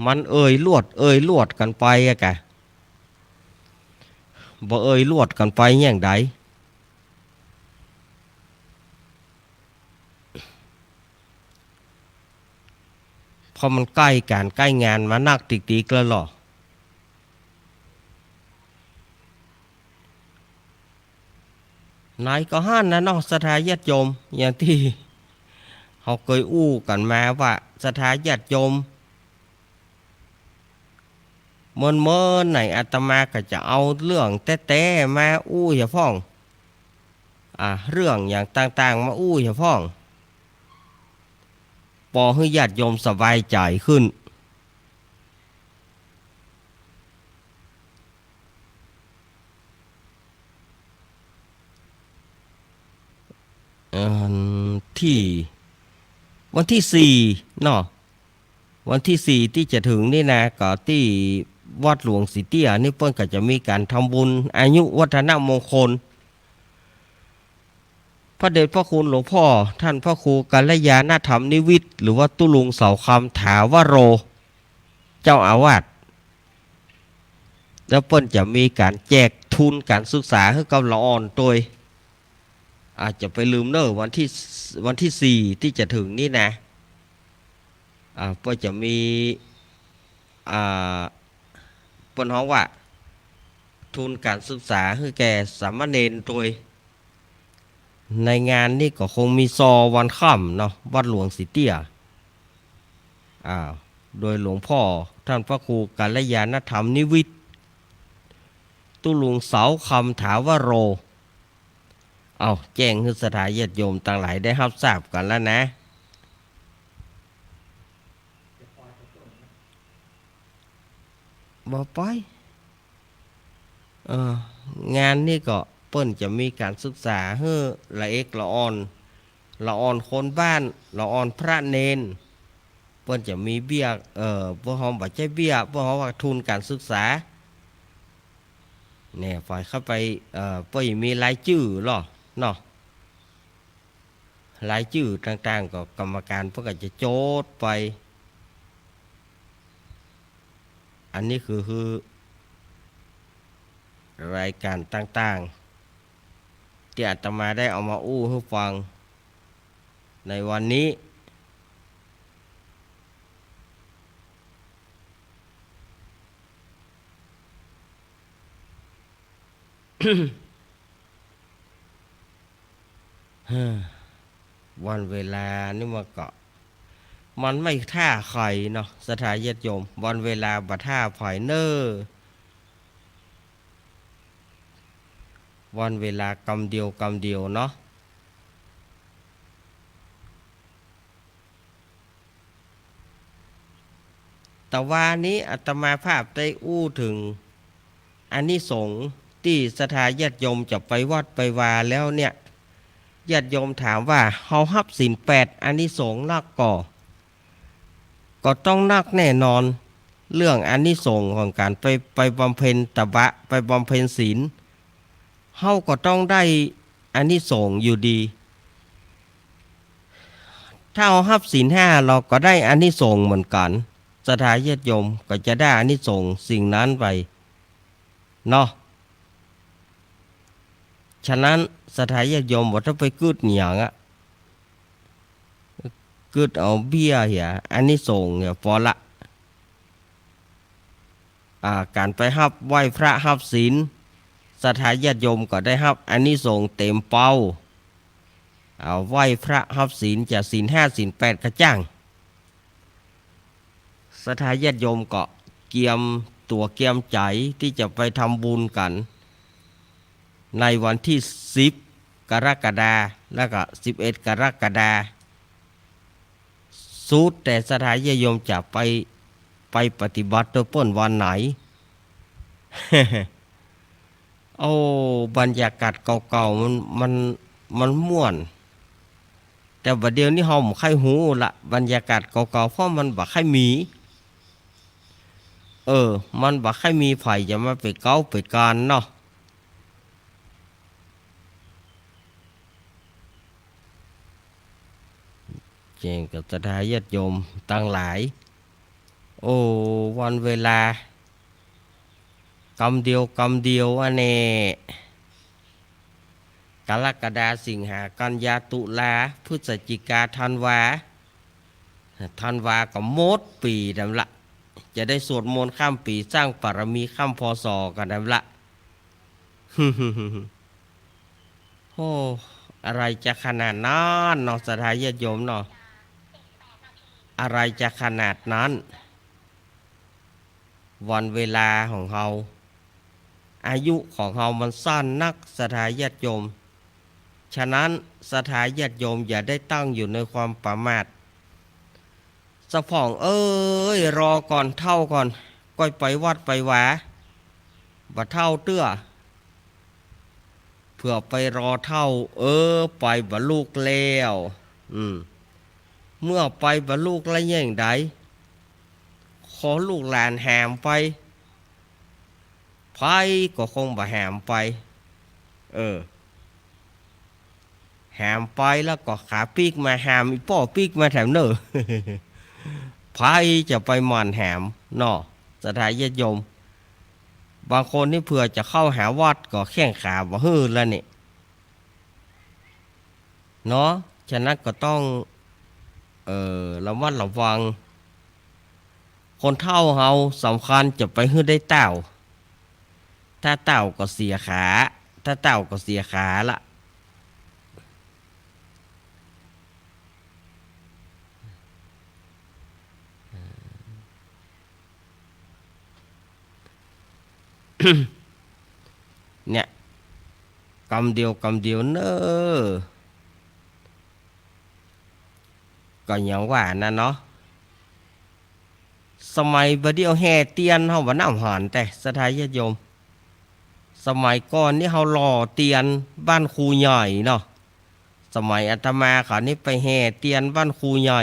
มันเอ่ยลวด เอ่ยลวดกั๋นไปอะกะ บ่เอ่ยลวดกั๋นไปเยียะใด เพราะมันใก้ก๋านใก้งานมานักติกๆ แล้วเนาะ ไหนก็หั้นน่ะเนาะ ศรัทธาญาติโยม อย่างตี้เฮาเกยอู้กั๋นมาว่า ศรัทธาญาติโยม เมินๆ ไหนอาตมาก็จะเอาเรื่องแต๊ๆ มาอู้เหียพ่อง อ่า เรื่องอย่างต่างๆ มาอู้เหียพ่อง ปอหื้อญาติโยมสบายใจ๋ขึ้น เอ่อ ตี้ วันตี้สี่เนาะ วันตี้สี่ตี้จะเถิงนี่นะ ก็ตี้วัดหลวงสีเตี้ยนี่เปิ้นก็จะมีก๋านทำบุญอายุวัฒนมงคล พระเดชพระคุณหลวงพ่อ ท่านพระครูกัลยาณธรรมนิวิทย์ หรือว่าตุ๊ลุงเสาคำถาวโร เจ้าอาวาส แล้วเปิ้นจะมีก๋านแจกทุนก๋านศึกษาหื้อกับละอ่อนตวย อ่า จะไปลืมเนาะ วันตี้ วันตี้สี่ตี้จะเถิงนี่นะ อ่า เปิ้นจะมี อ่า เปิ้นฮ้องว่า ทุนก๋านศึกษาหื้อแก่สามเณรตวย ในงานนี้ก็คงมีซอวันค่ำเนาะ วัดหลวงสีเตี้ย อ่า โดยหลวงพ่อท่านพระครูกัลยาณธรรมนิวิทย์ ตุ๊ลุงเสาคำถาวโร เอา แจ้งหื้อศรัทธาญาติโยมตังหลายได้ฮับทราบกั๋นแล้วนะ บ่ไป เอ่อ งานนี้ก็เปิ้นจะมีก๋านศึกษาหื้อละเอกละอ่อน ละอ่อนคนบ้าน ละอ่อนพระเณร เปิ้นจะมีเบี้ย เอ่อ พวกเฮาบ่ใจ้เบี้ย พวกเฮาว่าทุนก๋านศึกษา เนี่ย ฝ่ายเข้าไป เอ่อ เปิ้นมีรายจื้อลอเนาะ รายจื้อต่างๆ ก็กรรมการเปิ้นก็จะจดไป อันนี้คือ คือรายก๋านต่างๆ ตี้อาตมาได้เอามาอู้หื้อฟังในวันนี้ วันเวลานี่มันก็ มันไม่ถ้าใผเนาะ ศรัทธาญาติโยม วันเวลาบ่ถ้าใผเน่อ วันเวลากำเดียวกำเดียวเนาะ แต่ว่านี้อาตมาภาพได้อู้เถิงอานิสงส์ตี้ศรัทธาญาติโยมจะไปวัดไปวาแล้วเนี่ย ญาติโยมถามว่า เฮาฮับศีลแปดอานิสงส์นักก่อ ก็ต้องนักแน่นอน เรื่องอานิสงส์ของก๋านไป ไปบำเพ็ญตบะ ไปบำเพ็ญศีล เฮาก็ต้องได้อานิสงส์อยู่ดี ถ้าเฮาฮับศีลห้า เฮาก็ได้อานิสงส์เหมือนกั๋น ศรัทธาญาติโยมก็จะได้อานิสงส์สิ่งนั้นไปเนาะ ฉะนั้นศรัทธาญาติโยมบ่ต้องไปกึ๊ดหยังอะ กึ๊ดเอาเบี้ยเหีย อานิสงส์เหีย ปอละ อ่า ก๋านไปฮับไหว้พระฮับศีล ศรัทธาญาติโยมก็ได้ฮับอานิสงส์เต๋มเปา อ่า ไหว้พระฮับศีล จะศีลห้าศีลแปดก็จ้าง ศรัทธาญาติโยมก็เกียมตั๋วเกียมใจ๋ตี้จะไปทำบุญกั๋น ในวันตี้สิบกรกฎาคม แล้วก็สิบเอ็ดกรกฎาคม สุดแต๊ศรัทธาญาติโยมจะไป ไปปฏิบัติตวยเปิ้นวันไหน โอ้ บรรยากาศเก่าๆ มัน มัน มันม่วน แต่บ่าเดี่ยวนี้เฮาบ่ใค่ฮู้ละ บรรยากาศเก่าๆ เพราะมันบ่ใค่มี เออ มันบ่ใค่มีใผจะมาเป๋นเก๊าเป๋นกานเนาะ แจ้งกับศรัทธาญาติโยมตังหลาย โอ้ วันเวลากำเดียวกำเดียวอันแน่ กรกฎา สิงหา กันยา ตุลา พฤศจิกา ธันวา ธันวาก็หมดปี๋ดำละ จะได้สวดมนต์ข้ามปี๋ สร้างบารมีข้าม พ.ศ. กั๋นดำละ โอ้ อะไรจะขนาดนั้นเนาะ ศรัทธาญาติโยมเนาะ อะไรจะขนาดนั้น วันเวลาของเฮา อายุของเฮามันสั้นนัก ศรัทธาญาติโยม ฉะนั้นศรัทธาญาติโยมอย่าได้ตั้งอยู่ในความประมาท สะพ่องเอ้ย รอก่อน เฒ่าก่อน ก้อยไปวัดไปวา บ่เฒ่าเตื้อ เผื่อไปรอเฒ่า เออ ไปบ่ลุกแล้ว อืม เมื่อไปบ่ลุกแล้วแหย่งใด ขอลูกหลานแหมไป ใผก็คงบ่แหมไป เออ แหมไปแล้วก็ขาปิ๊กมาแหม อีป้อปิ๊กมาแถมเน่อ ใผจะไปหมั่นแหมเนาะ ศรัทธาญาติโยม บางคนนี่เผื่อจะเข้าหาวัดก็แข้งขาบ่หื้อแล้วนี่ เนาะ ฉะนั้นก็ต้อง เอ่อ ระมัดระวัง คนเฒ่าเฮาสำคัญจะไปหื้อได้เต้า ถ้าเต้าก็เสียขา ถ้าเต้าก็เสียขาละ เนี่ย กำเดียวกำเดียวเน่อ ก็อย่างว่านั่นเนาะ สมัยบ่าเดี่ยวแห่เตียนเฮาบ่าน้ำหอนแต่ศรัทธาญาติโยม สมัยก่อนนี่เฮาหล่อเตียนบ้านครูใหญ่เนาะ สมัยอาตมาเขานี่ไปแห่เตียนบ้านครูใหญ่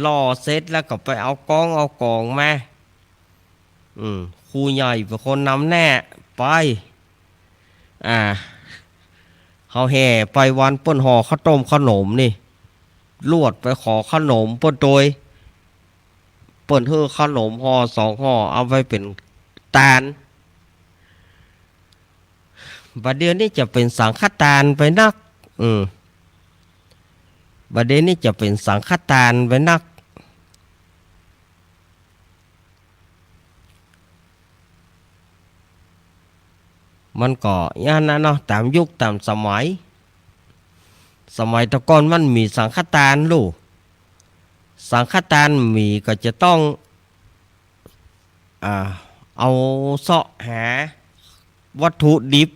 หล่อเสร็จแล้วก็ไปเอากองเอาก๋องมา อืม ครูใหญ่เป๋นคนนำหน้าไป อ่า เฮาแห่ไปวันเปิ้นห่อข้าวต้มข้าวหนมนี่ ลวดไปขอข้าวหนมเปิ้นโตย เปิ้นหื้อข้าวหนมห่อสองห่อ เอาไปเป๋นตาน บ่าเดี่ยวนี้จะเป๋นสังฆตานไปนัก อืม บ่าเดี่ยวนี้จะเป๋นสังฆตานไปนัก มันก็อย่างนั้นเนาะ ต๋ามยุคต๋ามสมัย สมัยแต่ก่อนมันมีสังฆทานลูก สังฆทานมีก็จะต้อง อ่า เอาเซาะหาวัตถุดิบ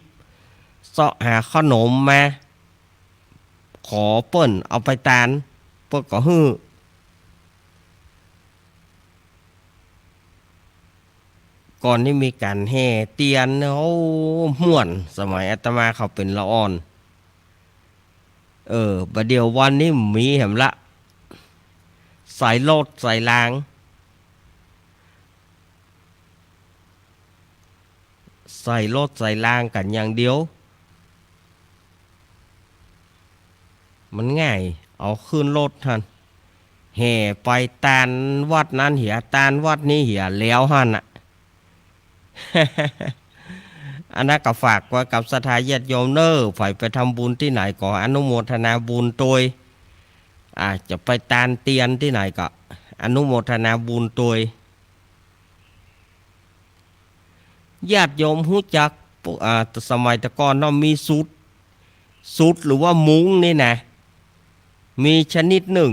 เซาะหาขนมมา ขอเปิ้นเอาไปตาน เปิ้นก็หื้อ ก่อนนี้มีก๋านแห่เตียน โอ้ ม่วน สมัยอาตมาเข้าเป๋นละอ่อน เออ บ่าเดี่ยววันนี้มีแหมละ ใส่รถใส่ราง ใส่รถใส่รางกั๋นอย่างเดียว มันง่าย เอาขึ้นรถหั้น แห่ไปตานวัดนั้นเหีย ตานวัดนี้เหีย แล้วหั้นน่ะ อันนั้นก็ฝากไว้กับศรัทธาญาติโยมเน่อ ใผไปทำบุญตี้ไหนก็อนุโมทนาบุญตวย อ่า จะไปตานเตียนตี้ไหนก็อนุโมทนาบุญตวย ญาติโยมฮู้จัก อ่า สมัยแต่ก่อนเนาะ มีสุด สุดหรือว่ามุ้งนี่นะ มีชนิดนึ่ง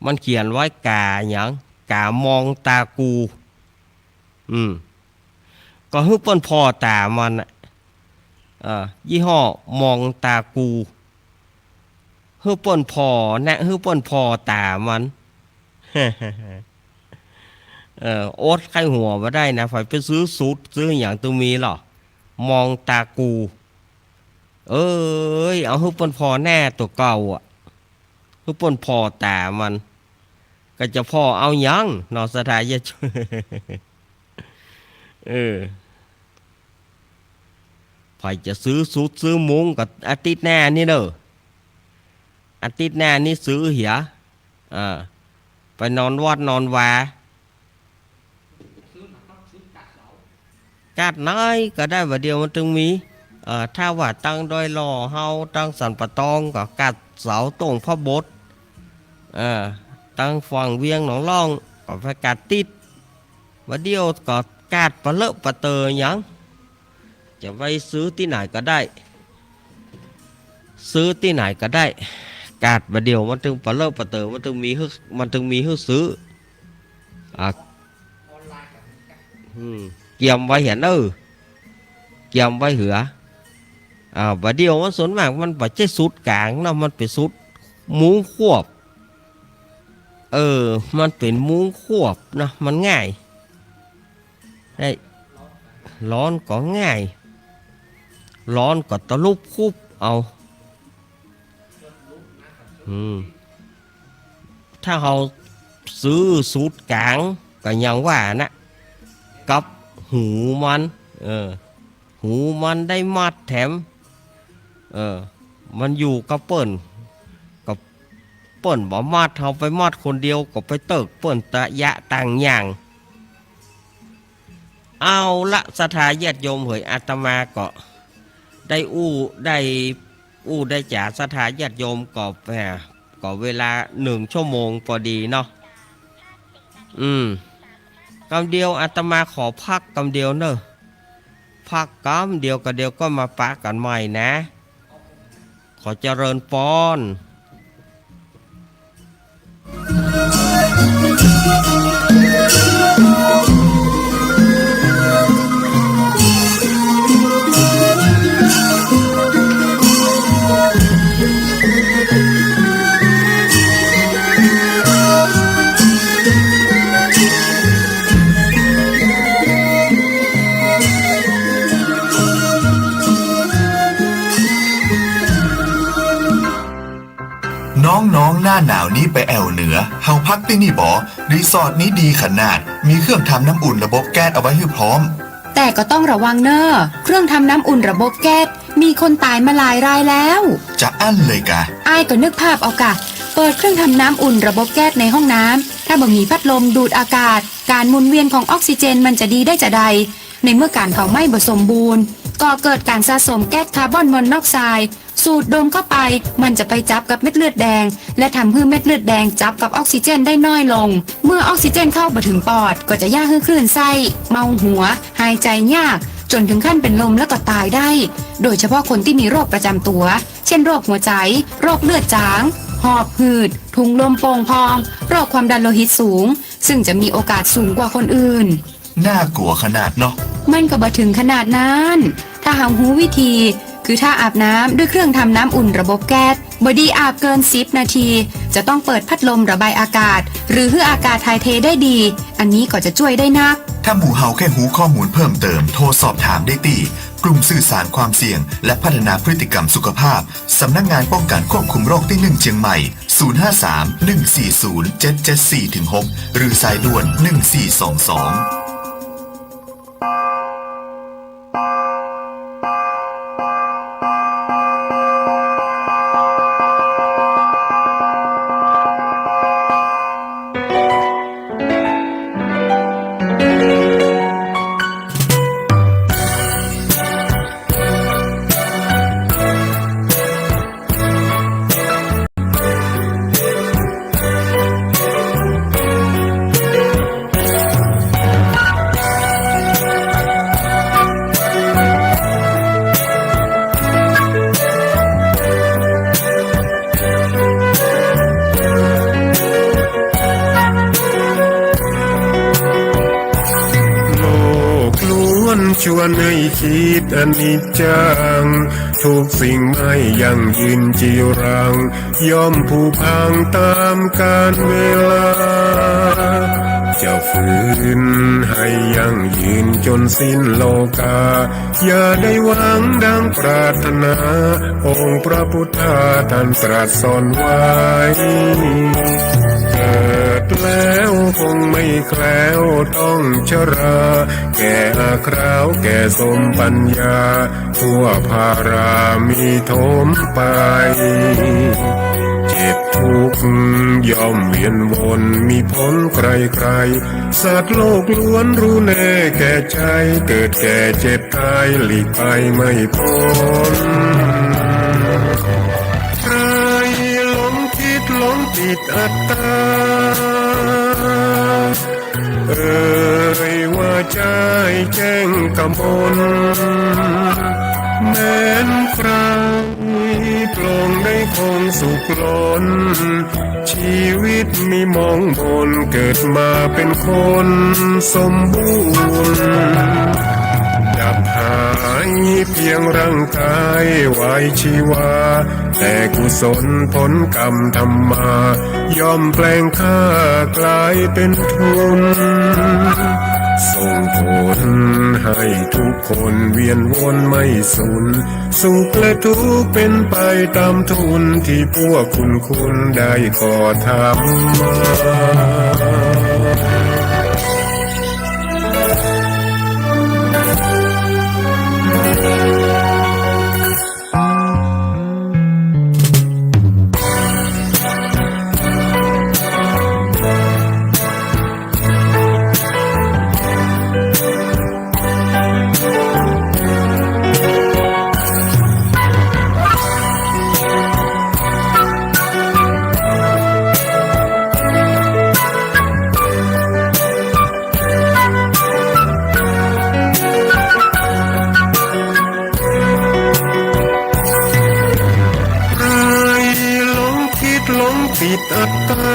มันเขียนไว้ ก๋าหยัง ก๋ามองตากู อืม ก็หื้อเปิ้นผ่อต๋ามันน่ะ เอ่อ ยี่ห้อมองตากู หื้อเปิ้นผ่อนะ หื้อเปิ้นผ่อต๋ามัน เออ อดใค่หัวบ่ได้นะ ใผไปซื้อสุด ซื้อหยังตึงมีลอ มองตากู เอ้ย เอาหื้อเปิ้นผ่อแน่ตั๋วเก่าอะ หื้อเปิ้นผ่อต๋ามัน ก็จะผ่อเอาหยังเนาะ ศรัทธาญาติโยม เออ ใผจะซื้อสุดซื้อมุ้งก็อาทิตย์หน้านี่เน่อ อาทิตย์หน้านี่ซื้อเหีย อ่า ไปนอนวัดนอนวา ก๊าดไหนก็ได้ บ่าเดี่ยวมันตึงมี เอ่อ ถ้าว่าตังดอยหล่อเฮา ตังสันป่าตองก็ก๊าดเสาโต้งพระโบสถ์ เอ่อ ตังฝั่งเวียงหนองล่องก็ไปก๊าดติ๊ด บ่าเดี่ยวก็ก๊าดปะเลอะปะเตอหยัง จะไปซื้อตี้ไหนก็ได้ ซื้อตี้ไหนก็ได้ ก๊าดบ่าเดี่ยวมันตึงปะเลอะปะเตอ มันตึงมีหื้อ มันตึงมีหื้อซื้อ อ่ะ อืม เกียมไว้เหียเน่อ เกียมไว้เหือ อ่า บ่าเดี่ยวมันส่วนมากมันบ่ใจ้สุดก๋างเนาะ มันเป๋นสุดมุ้งควบ เออ มันเป๋นมุ้งควบเนาะ มันง่าย ไอ้ ร้อนก็ง่าย ร้อนก็ตะลุบคุบเอา อืม ถ้าเฮาซื้อสุดก๋างก็อย่างว่านะ กับหูมัน เออ หูมันได้มัดแถม เออ มันอยู่กับเปิ้น กับเปิ้นบ่มัด เฮาไปมัดคนเดียวก็ไปเติกเปิ้นตะยะต่างอย่าง เอาละ ศรัทธาญาติโยมเหย อาตมาก็ได้อู้ ได้อู้ได้จ๋า ศรัทธาญาติโยมก็ แหม ก็เวลาหนึ่งชั่วโมงปอดีเนาะ อืม กำเดียวอาตมาขอพักกำเดียวเน่อ พักกำเดียว ก็เดี๋ยวก็มาปะกั๋นใหม่นะ ขอเจริญปอน น้องๆ หน้าหนาวนี้ไปแอ่วเหนือ เฮาพักตี้นี่บ่ รีสอร์ทนี้ดีขนาด มีเครื่องทำน้ำอุ่นระบบแก๊สเอาไว้หื้อพร้อม แต่ก็ต้องระวังเน่อ เครื่องทำน้ำอุ่นระบบแก๊ส มีคนต๋ายมาหลายรายแล้ว จะอั้นเลยกา อ้ายก็นึกภาพเอากา เปิดเครื่องทำน้ำอุ่นระบบแก๊สในห้องน้ำ ถ้าบ่มีพัดลมดูดอากาศ ก๋านหมุนเวียนของออกซิเจนมันจะดีได้จาใด ในเมื่อก๋านเผาไหม้บ่สมบูรณ์ ก่อเกิดก๋านสะสมแก๊สคาร์บอนมอนอกไซด์ สูดดมเข้าไป มันจะไปจับกับเม็ดเลือดแดง และทำหื้อเม็ดเลือดแดงจับกับออกซิเจนได้น้อยลง เมื่อออกซิเจนเข้าบ่ถึงปอด ก็จะเยียะหื้อคลื่นไส้ เมาหัว หายใจ๋ยาก จนถึงขั้นเป็นลมแล้วก็ต๋ายได้ โดยเฉพาะคนตี้มีโรคประจ๋ำตั๋ว เช่น โรคหัวใจ๋ โรคเลือดจ๋าง หอบหืด ถุงลมโป่งพอง โรคความดันโลหิตสูง ซึ่งจะมีโอกาสสูงกว่าคนอื่น น่ากลั๋วขนาดเนาะ มันก็บ่เถิงขนาดนั้น ถ้าเฮาฮู้วิธี คือถ้าอาบน้ำด้วยเครื่องทำน้ำอุ่นระบบแก๊ส บ่ดีอาบเกินสิบนาที จะต้องเปิดพัดลมระบายอากาศ หรือหื้ออากาศถ่ายเทได้ดี อันนี้ก็จะจ้วยได้นัก ถ้าหมู่เฮาแค่ฮู้ข้อมูลเพิ่มเติม โทรสอบถามได้ตี้ กลุ่มสื่อสารความเสี่ยง และพัฒนาพฤติกรรมสุขภาพ สำนักงานป้องกันควบคุมโรคตี้หนึ่งเชียงใหม่ ศูนย์ห้าสาม หนึ่งสี่ศูนย์ เจ็ดเจ็ดสี่ถึงหก หรือสายด่วน หนึ่งสี่สองสอง โลกล้วนชวนหื้อคิดอนิจจัง ทุกสิ่งไม่ยั่งยืนจีรัง ย่อมผุพังต๋ามกาลเวลา จะฝืนหื้อยั่งยืนจนสิ้นโลกา อย่าได้หวังดังปรารถนา องค์พระพุทธาท่านตรัสสอนไว้ เกิดแล้วคงไม่แคล้วต้องชรา แก่อาคราวแก่โสมปัญญา ทั่วภารามีโถมไป เจ็บทุกข์ย่อมเวียนวน มีผลใครๆ สัตว์โลกล้วนรู้แน่แก่ใจ เกิดแก่เจ็บต๋ายหลีกไปไม่พ้น ใครหลงคิดหลงติดอัตตา เอ่ยว่าใจ้แจ้งกมล แม้นใคร่ปลงได้คงสุขล้น ชีวิตมีหมองหม่น เกิดมาเป็นคนสมบูรณ์ ดับหายเพียงร่างกายไว้ชีวา แต่กุศลผลกรรมทำมา ย่อมแปลงค่ากลายเป็นทุน ส่งผลให้ทุกคนเวียนวนไม่สูญ สุขและทุกข์เป็นไปต๋ามทุน ตี้พวกคุณคุณได้ก่อทำมา ใครหลงคิดหลงติดอัตตา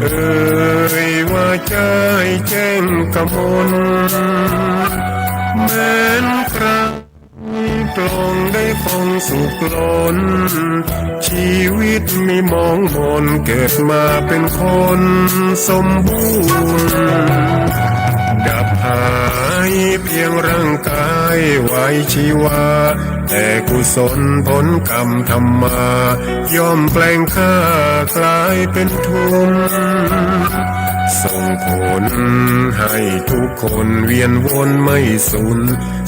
เอ่ยว่าใจ้แจ้งกมล แม้นใคร่ปลงได้คงสุขล้น ชีวิตมีหมองหม่น เกิดมาเป็นคนสมบูรณ์ ดับหายเพียงร่างกายไว้ชีวา แต่กุศลผลกรรมทำมา ย่อมแปลงค่ากลายเป็นทุน ส่งผลให้ทุกคนเวียนวนไม่สูญ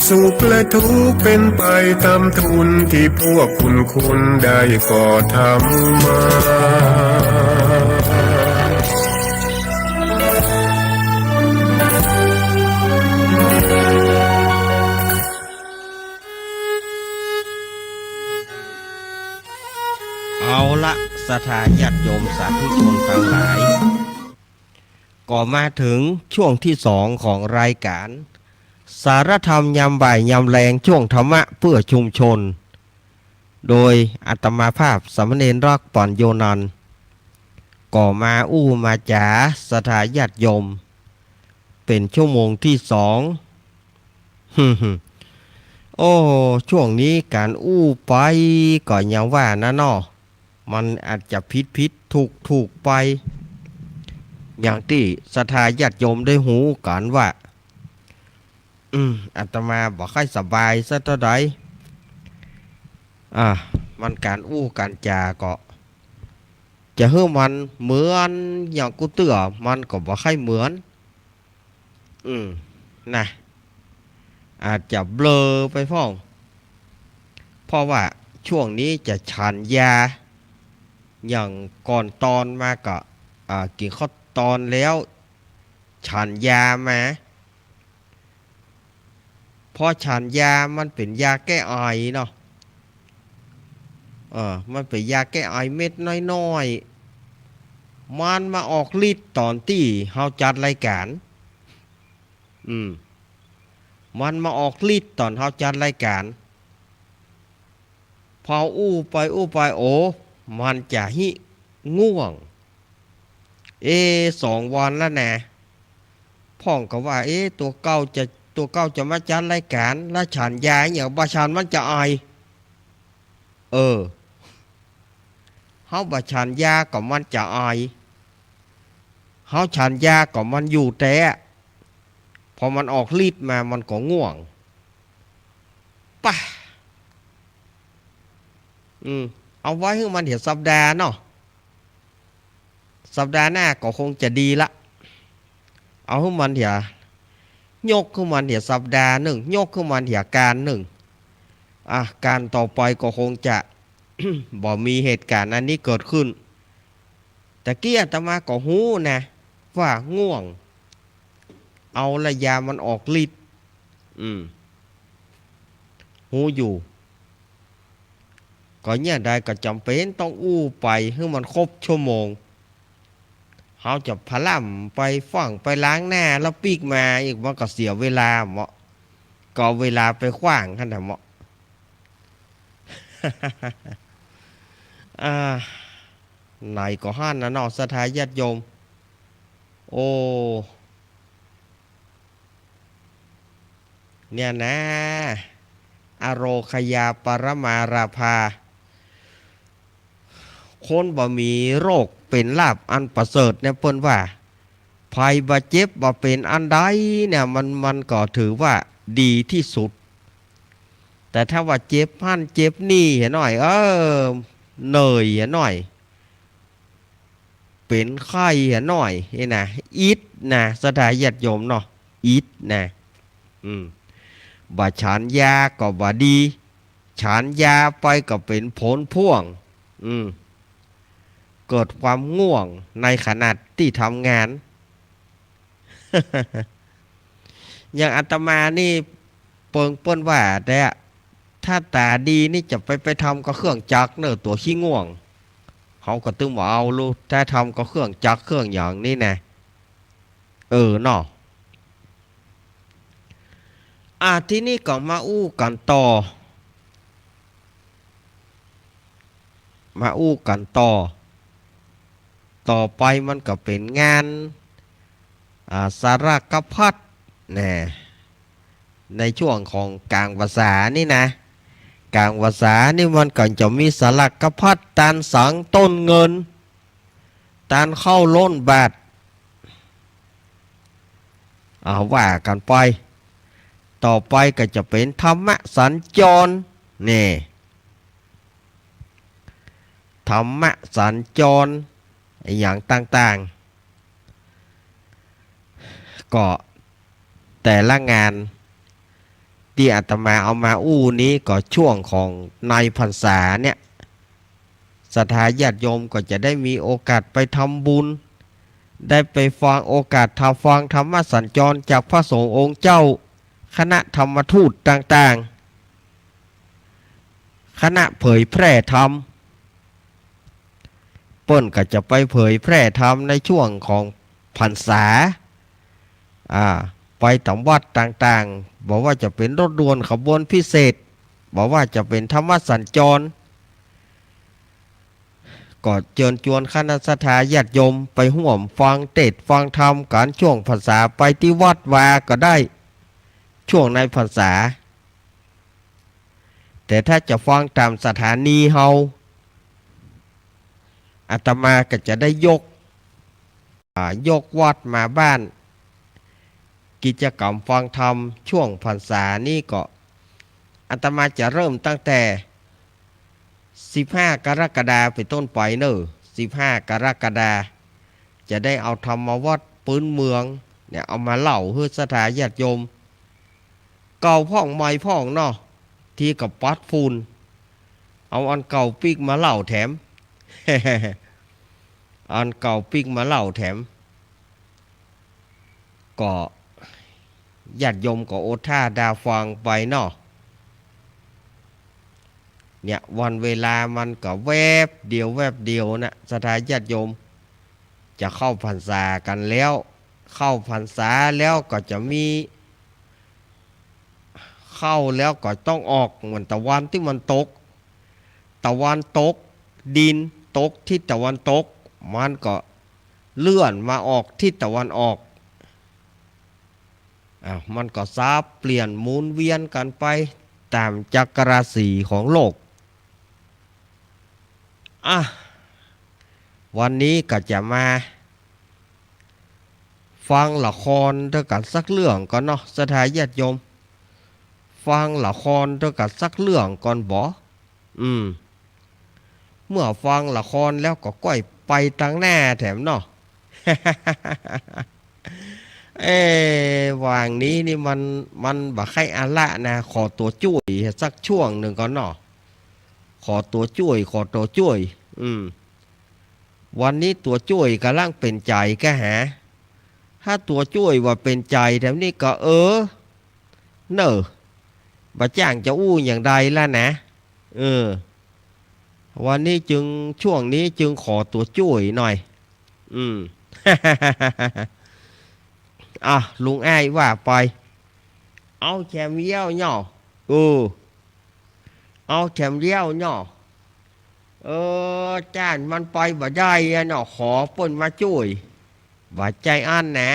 สุขและทุกข์เป็นไปต๋ามทุน ตี้พวกคุณคุณได้ก่อทำมา เอาละ ศรัทธาญาติโยมสาธุชนตังหลาย ก็มาเถิงช่วงตี้สองของรายก๋าน สารธรรมยามบ่ายยามแลง ช่วงธรรมะเปื้อชุมชน โดยอาตมาภาพสามเณรรัก ปัญโญนันท์ ก็มาอู้มาจ๋าศรัทธาญาติโยม เป๋นชั่วโมงตี้สอง โอ้ ช่วงนี้ก๋านอู้ไปก็อย่างว่านะเนาะ มันอาจจะผิดๆ ถูกๆ ไป อย่างตี้ศรัทธาญาติโยมได้ฮู้กั๋นว่า อืม อาตมาบ่ค่อยสบายสักเต้าใด อ่า มันก๋านอู้ก๋านจ๋าก็ จะหื้อมันเหมือนอย่างกู้เตื้อ มันก็บ่ค่อยเหมือน อืม นะ อาจจะเบลอไปพ่อง เพราะว่าช่วงนี้จะฉันยา อย่างก่อนตอนมาก็ อ่า กิ๋นข้าวตอนแล้ว ฉันยามา พอฉันยามันเป๋นยาแก้ไอเนาะ เออ มันเป๋นยาแก้ไอเม็ดน้อยๆ มันมาออกฤทธิ์ต๋อนตี้เฮาจัดรายก๋าน อืม มันมาออกฤทธิ์ต๋อนเฮาจัดรายก๋าน พออู้ไปอู้ไป โอ้ มันจะหิง่วง เอ๊ะ สองวันแล้วนะ พ่องก็ว่า เอ๊ะ ตั๋วเก่าจะ ตั๋วเก่าจะมาจัดรายก๋าน แล้วฉันยาอะหยัง บ่ฉันมันจะไอ เออ เฮาบ่ฉันยาก็มันจะไอ เฮาฉันยาก็มันอยู่แต๊ พอมันออกฤทธิ์มามันก็ง่วง ปะ อืม เอาไว้หื้อมันเหียสัปดาห์เนาะ สัปดาห์หน้าก็คงจะดีละ เอาหื้อมันเหีย ยกหื้อมันเหียสัปดาห์นึ่ง ยกหื้อมันเหียก๋านนึ่ง อ่ะ ก๋านต่อไปก็คงจะ บ่มีเหตุก๋ารณ์อันนี้เกิดขึ้น ตะกี้อาตมาก็ฮู้นะ ว่าง่วง เอาละยามันออกฤทธิ์ อืม ฮู้อยู่ ก็เนี่ยใดก็จ๋ำเป๋นต้องอู้ไปหื้อมันครบชั่วโมง เฮาจะพะล่ำไปฟั่งไปล้างหน้าแล้วปิ๊กมาอีก มันก็เสียเวลาเนาะ ก็เอาเวลาไปขว้างหั้นแหละเนาะ อ่า ไหนก็หั้นนะเนาะ ศรัทธาญาติโยม โอ้ เนี่ยนะ อโรคยาปรมาราภา คนบ่มีโรคเป๋นลาภอันประเสริฐเนี่ย เปิ้นว่า ภัยบ่เจ็บบ่เป๋นอันใดเนี่ย มัน มันก็ถือว่าดีตี้สุด แต่ถ้าว่าเจ็บหั้นเจ็บนี่เหียหน้อย เออ เหนื่อยเหียหน้อย เป๋นไข้เหียหน้อยนี่นะ อิดนะ ศรัทธาญาติโยมเนาะ อิดนะ อืม บ่ฉันยาก็บ่ดี ฉันยาไปก็เป๋นผลพ่วง อืม เกิดความง่วงในขณะตี้ทำงาน อย่างอาตมานี่เปิงเปิ้นว่า แต่ถ้าต๋าดีนี่จะไป ไปทำกับเครื่องจักรเน่อ ตั๋วขี้ง่วง เฮาก็ตึงบ่เอาลูก ถ้าทำกับเครื่องจักรเครื่องหยังนี่นะ เออเนาะ อ่ะ ทีนี้ก็มาอู้กั๋นต่อ มาอู้กั๋นต่อ ต่อไปมันก็เป๋นงาน อ่า สารกพัดแน่ ในช่วงของก๋างพรรษานี่นะ ก๋างพรรษานี่มันก็จะมีสารกพัด ตานสังต้นเงิน ตานข้าวล้นบาตร อ่า ว่ากั๋นไป ต่อไปก็จะเป๋นธรรมสัญจร แน่ ธรรมสัญจร อะหยังต่างๆ ก็แต่ละงานตี้อาตมาเอามาอู้นี้ก็ช่วงของในพรรษาเนี่ย ศรัทธาญาติโยมก็จะได้มีโอกาสไปทำบุญ ได้ไปฟัง โอกาสทำ ฟังธรรมสัญจรจากพระสงฆ์องค์เจ้า คณะธรรมทูตต่างๆ คณะเผยแพร่ธรรม เปิ้นก็จะไปเผยแพร่ธรรมในช่วงของ พรรษา อ่า ไปต๋ามวัดต่างๆ บ่ว่าจะเป๋นรถด่วนขบวนพิเศษ บ่ว่าจะเป๋นธรรมสัญจร ก็เจิญจวนคณะศรัทธาญาติโยมไปฮ่วมฟังเตสน์ฟังธรรมกั๋นช่วงพรรษา ไปตี้วัดวาก็ได้ ช่วงในพรรษา แต่ถ้าจะฟังต๋ามสถานีเฮา อาตมาก็จะได้ยก อ่า ยกวัดมาบ้าน กิจกรรมฟังธรรมช่วงพรรษานี้ก็ อาตมาจะเริ่มตั้งแต่ สิบห้า กรกฎาคมเป๋นต้นไปเน่อ สิบห้า กรกฎาคม จะได้เอาธรรมวัตรปื๊นเมืองเนี่ย เอามาเล่าหื้อศรัทธาญาติโยม เก่าพ่องใหม่พ่องเนาะ ตี้ก็ปัดฝุ่น เอาอันเก่าปิ๊กมาเล่าแถม อันเก่าปิ๊กมาเล่าแถม ก็ญาติโยมก็อดถ้าดาฟังไปเนาะ เนี่ย วันเวลามันก็แวบเดียวแวบเดียวนะ ศรัทธาญาติโยม จะเข้าพรรษากั๋นแล้ว เข้าพรรษาแล้วก็จะมี เข้าแล้วก็ต้องออก เหมือนตะวันตี้มันตก ตะวันตกดินตกทิศตะวันตก มันก็เลื่อนมาออกทิศตะวันออก อ้าว มันก็สับเปลี่ยนหมุนเวียนกั๋นไปต๋ามจักรราศีของโลก อ่ะ วันนี้ก็จะมาฟังละครตวยกั๋นสักเรื่องก่อนเนาะ ศรัทธาญาติโยม ฟังละครตวยกั๋นสักเรื่องก่อนบ่ อืม เมื่อฟังละครแล้วก็ก้อยไปตังหน้าแถมเนาะ เอ๊ะ หว่างนี้นี่มัน มันบ่ใค่อะละนะ ขอตั๋วจ้วยสักช่วงนึ่งก่อนเนาะ ขอตั๋วจ้วย ขอตั๋วจ้วย อืม วันนี้ตั๋วจ้วยก่ำลังเป๋นใจ๋กะหา ถ้าตั๋วจ้วยบ่าเป๋นใจ๋แถมนี้ก็ เออ เน่อ บ่าจ้างจะอู้อย่างใดละนะ เออ วันนี้จึง ช่วงนี้จึงขอตั๋วจ้วยหน่อย อืม อ่ะ ลุงอ้ายว่าไป เอาแถมเดียวเนาะ เออ เอาแถมเดียวเนาะ เออ จ้านมันไปบ่ได้อะเนาะ ขอเปิ้นมาจ้วย บ่ใจ้อั้นนะ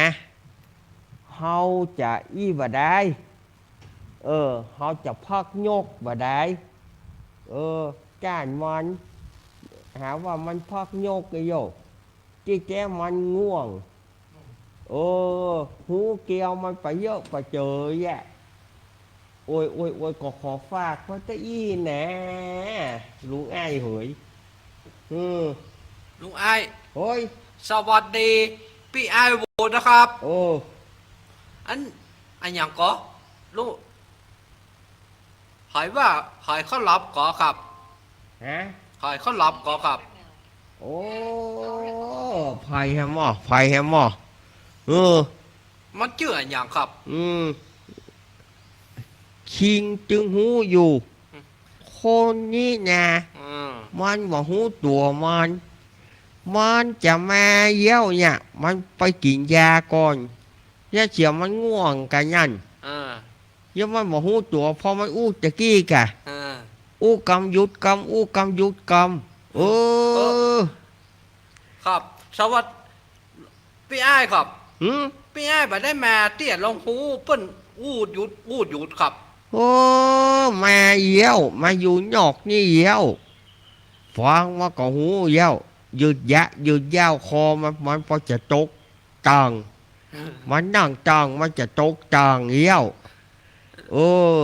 เฮาจะอี้บ่ได้ เออ เฮาจะพักยกบ่ได้ เออ จ้านมัน หาว่ามันพักยกกะโย ตี้แต๊มันง่วง เออ ฮูเกียวมันไปเยอะไปเจอแยะ โอ้ย โอ้ย โอ้ย ก็ขอฝากไว้ตะอี้แหน่ ลุงอ้ายเหย อืม ลุงอ้าย เฮ้ย สวัสดี ปี้อ้ายโวนะครับ โอ้ อัน อันหยังก่อ ลุง ใผว่า ใผเขาหลับก่อครับ ฮะ ใผเขาหลับก่อครับ โอ้ ใผแหมอ ใผแหมอ เออ มันจื้ออะหยังครับ อืม คิงจึงฮู้อยู่ อืม คนนี้นะ อืม มันบ่ฮู้ตั๋วมัน มันจะมาเยียะเนี่ย มันไปกิ๋นยาก่อน ยาเสียมันง่วงกะนั่น อ่า เยียะมันบ่ฮู้ตั๋ว เพราะมันอู้ตะกี้กะ อ่า อู้กำหยุดกำ อู้กำหยุดกำ เออ เออ ครับ สวัสดี ปี้อ้ายครับ หืม ปี้อ้ายบ่ได้มาเตี้ยลองฮูเปิ้นอู้หยุด อู้หยุดครับ โอ้ มาเยียะ มาอยู่นอกนี่เยียะ ฟังมาก็ฮู้เยียะ ยืดยะ ยืดยาวคอมัน มันปอจะตก ตัง มันนั่งตัง มันจะตกตังเยียะ เออ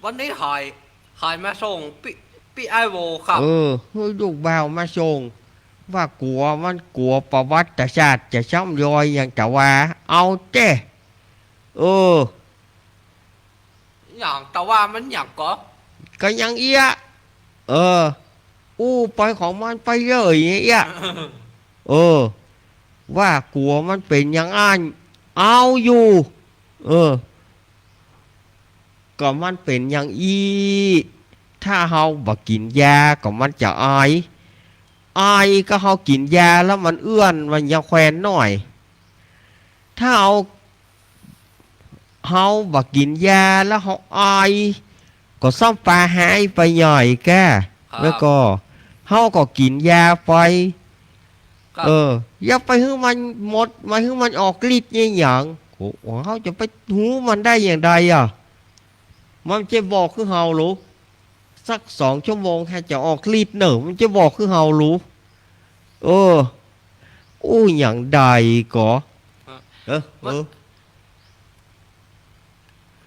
วันนี้ใผ ใผมาส่ง ปี้ ปี้อ้ายโวครับ เออ หื้อลูกบ่าวมาส่ง ว่ากั๋ว มันกั๋วประวัติศาสตร์จะซ้ำรอยอย่างตะวา เอาเต๊ะ เออ หยังตะวามันหยังก่อ ก็ยังเอี้ยะ เออ อู้ไปของมันไปเรื่อยเอี้ยะ เออ ว่ากั๋วมันเป๋นอย่างอั้น เอาอยู่ เออ ก็มันเป๋นอย่างอี้ ถ้าเฮาบ่กิ๋นยาก็มันจะอาย ไอก็เฮากิ๋นยาแล้วมันเอื้อน มันยังแควนหน้อย ถ้าเฮา เฮาบ่กิ๋นยาแล้วเฮาไอ ก็ซ้ำปาหายไปใหญ่แก่ ครับ แล้วก็เฮาก็กิ๋นยาไป ครับ เออ อย่าไปหื้อมันหมด มาหื้อมันออกฤทธิ์เนี่ยหยัง โอ้ เฮาจะไปฮู้มันได้อย่างใดอะ มันจะบอกคือเฮาหรือ สักสองชั่วโมงหาจะออกฤทธิ์เน่อ มันจะบอกคือเฮาหรือ เออ อู้หยังใดก่อ ฮะ เออ ว่า เออ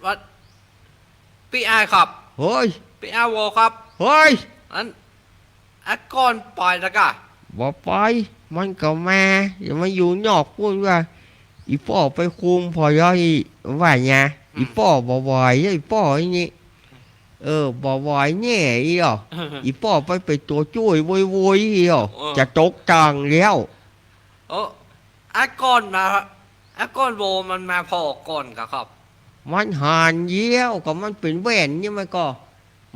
ว่า ปี้อ้ายครับ เฮ้ย ปี้อ้ายโวครับ เฮ้ย อัน อะก่อนไปละกะ บ่ไป มันก็มา อย่ามาอยู่นอกปู้นว่า อี่ป้อไปคุมผ่อย้อยว่าไง อืม อี่ป้อบ่ไหว อี่ป้อไอ้นี่ เออ บ่ไหวแน่อี่อ่อ อี่ป้อไปเป๋นตั๋วจ้วยโวยๆ อี่อ่อ เออ จะตกตางแล้ว เออ อะก่อนมา อะก่อนโวมันมาผ่อก่อนกะครับ มันหันเยี้ยว ก็มันเป๋นแว่นเนี่ย มันก็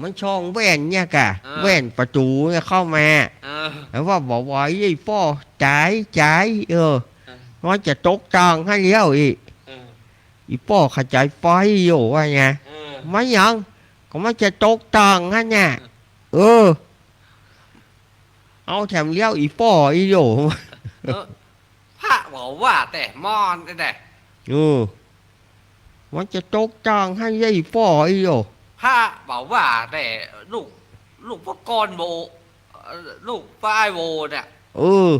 มันช่องแว่นเนี่ยกะ เออ แว่นประตู๋เนี่ยเข้ามา เออ แล้วว่าบ่ไหว อี่ป้อจ๋าย จ๋าย เออ เออ มันจะตกตางหั้นแล้วอี่ เออ อี่ป้อเข้าใจ๋ไปอยู่ว่าไง เออ มันหยัง ก็มันจะตกตางหั้นน่ะ เออ เออ เอาแถมเลี้ยวอี่ป้ออี่โย เออ พระบอกว่าแต่มอนแต่ เออ มันจะตกตางหั้นเลี้ยวอี่ป้ออี่โย พระบอกว่าแต่ลูก ลูกป้อก่อนโว เอ่อ ลูกป้ออ้ายโวเนี่ย เออ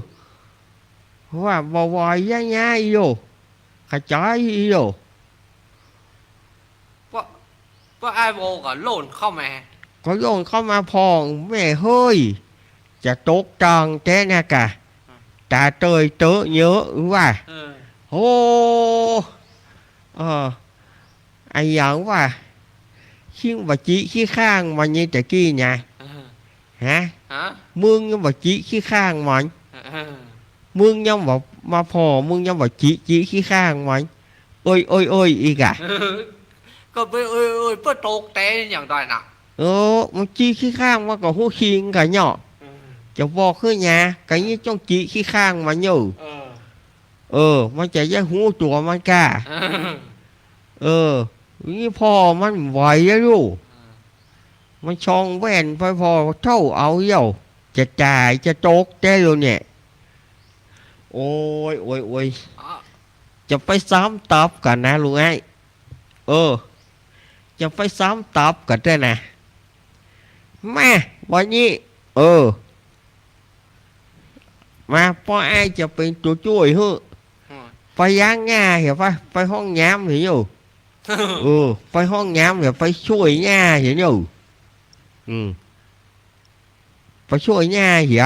ว่าบ่ไหวยังไงโย เข้าใจ๋โย ป้อ ป้ออ้ายโวก็โล่นเข้ามา ก็โล่นเข้ามาพ่อง แม่เฮ้ย จะตกตางแต๊นะกะ ต๋าเตยเต๊อะเยียะว่า เออ โอ้ เออ อะหยังว่า ชิงบ่จิขี้ข้างมันนี่ตะกี้นะ เออ ฮะ ฮะ มึงยังบ่จิขี้ข้างมัน เออ มึงยังบ่มาผ่อ มึงยังบ่จิ จิขี้ข้างมัน เอ้ย เอ้ย เอ้ย อีกอะ ก็ไปเอ้ย เอ้ย เปิ้นตกแต่อย่างใดน่ะ เออ มันจิขี้ข้างมันก็ฮู้คิงกั๋นเนาะ เออ จะบอกหื้อนะ กะนี่ต้องจิขี้ข้างมันอยู่ เออ เออ มันจะได้ฮู้ตั๋วมันกะ เออ เออ นี่พ่อมันไหวอะลูก เออ มันช่องแว่นไปผ่อเต้าเอาเยี่ยว จะจ๋ายจะตกแต๊แล้วเนี่ย โอ้ย โอ้ย โอ้ย อ๋อ จะไปซ้ำตับกั๋นนะลุงไอ้ เออ จะไปซ้ำตับกั๋นแต๊นะ แม่ วันนี้ เออ มา ป้ออ้ายจะเป๋นตั๋วจ้วยหื้อ อืม ไปย้างหญ้าเหีย ไป ไปห้องน้ำเหียโย เออ ไปห้องน้ำเหีย ไปจ้วยหญ้าเหียโย อืม ไปจ้วยหญ้าเหีย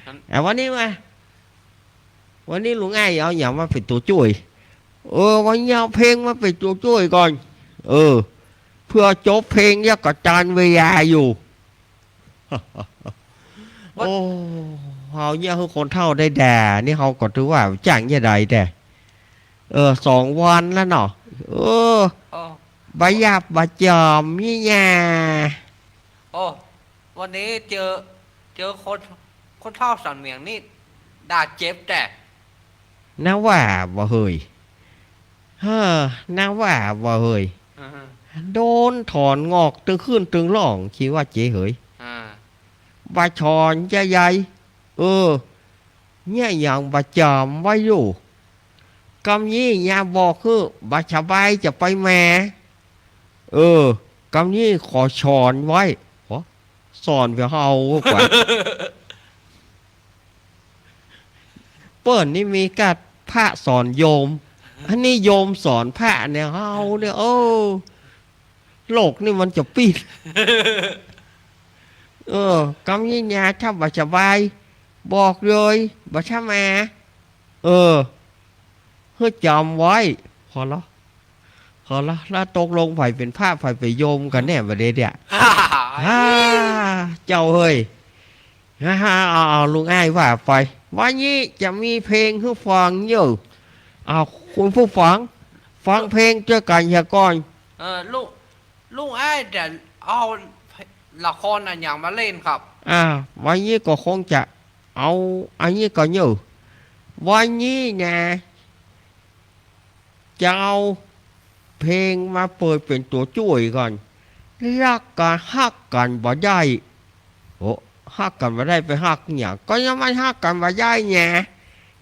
อัน อ่ะ วันนี้มา วันนี้ลุงไอ้เอาหยังมาเป๋นตั๋วจ้วย เออ วันนี้เอาเพลงมาเป๋นตั๋วจ้วยก่อน เออ เปื้อจบเพลงแล้วก็ตานเวลาอยู่ โอ้ เฮาเนี่ยหื้อคนเฒ่าได้ด่า นี่เฮาก็ถือว่าจ้างจะได้แต่ เออ สองวันแล้วเนาะ เออ อ๋อ บ่หยาบบ่จ๋อมนี่นา โอ้ วันนี้เจอ เจอคน คนเฒ่าสำเนียงนี่ด่าเจ็บแต่ นาว่าบ่เหย เฮ้อ นาว่าบ่เหย อ่าฮะ โดนถอนงอกตึงขึ้นตึงร่อง คิดว่าเจ๋เหย อ่า บ่ถอนจะใหญ่ เออ เนี่ยยังบ่จ๋อมไว้อยู่ กำนี้ยามบอกคือบ่สบายจะไปแหม เออ กำนี้ขอสอนไว้ โห สอนไปเฮากว่า เปิ้นนี่มีกัดพระสอนโยม อันนี้โยมสอนพระเนี่ย เฮาเนี่ย เออ โลกนี่มันจะปิ้น เออ กำนี้ยาถ้าบ่สบาย บอกเลย บ่ช้ามา เออ หื้อจ๋อมไว้ พอละ พอละ แล้วตกลงใผเป๋นพระ ใผเป๋นโยมกั๋นแน่บ่าเดี่ยวเนี่ย ฮ่า ฮ่า เจ้าเฮ้ย ฮ่าฮ่า เอา เอา ลุงอ้ายว่าไป วันนี้จะมีเพลงหื้อฟังอยู่ เอา คุณผู้ฟัง ฟังเพลงตวยกั๋นเหียก่อน เออ ลุง ลุงอ้ายจะเอาละครอะหยังมาเล่นครับ อ่า วันนี้ก็คงจะ เอาอันนี้ก่อนเน่อ วันนี้นะ จะเอาเพลงมาเปิดเป๋นตั๋วจ้วยก่อน ฮักกั๋น ฮักกั๋นบ่ได้ โอ้ ฮักกั๋นบ่ได้ ไปฮักหยัง ก็ย้อนมันฮักกั๋นบ่ได้ไง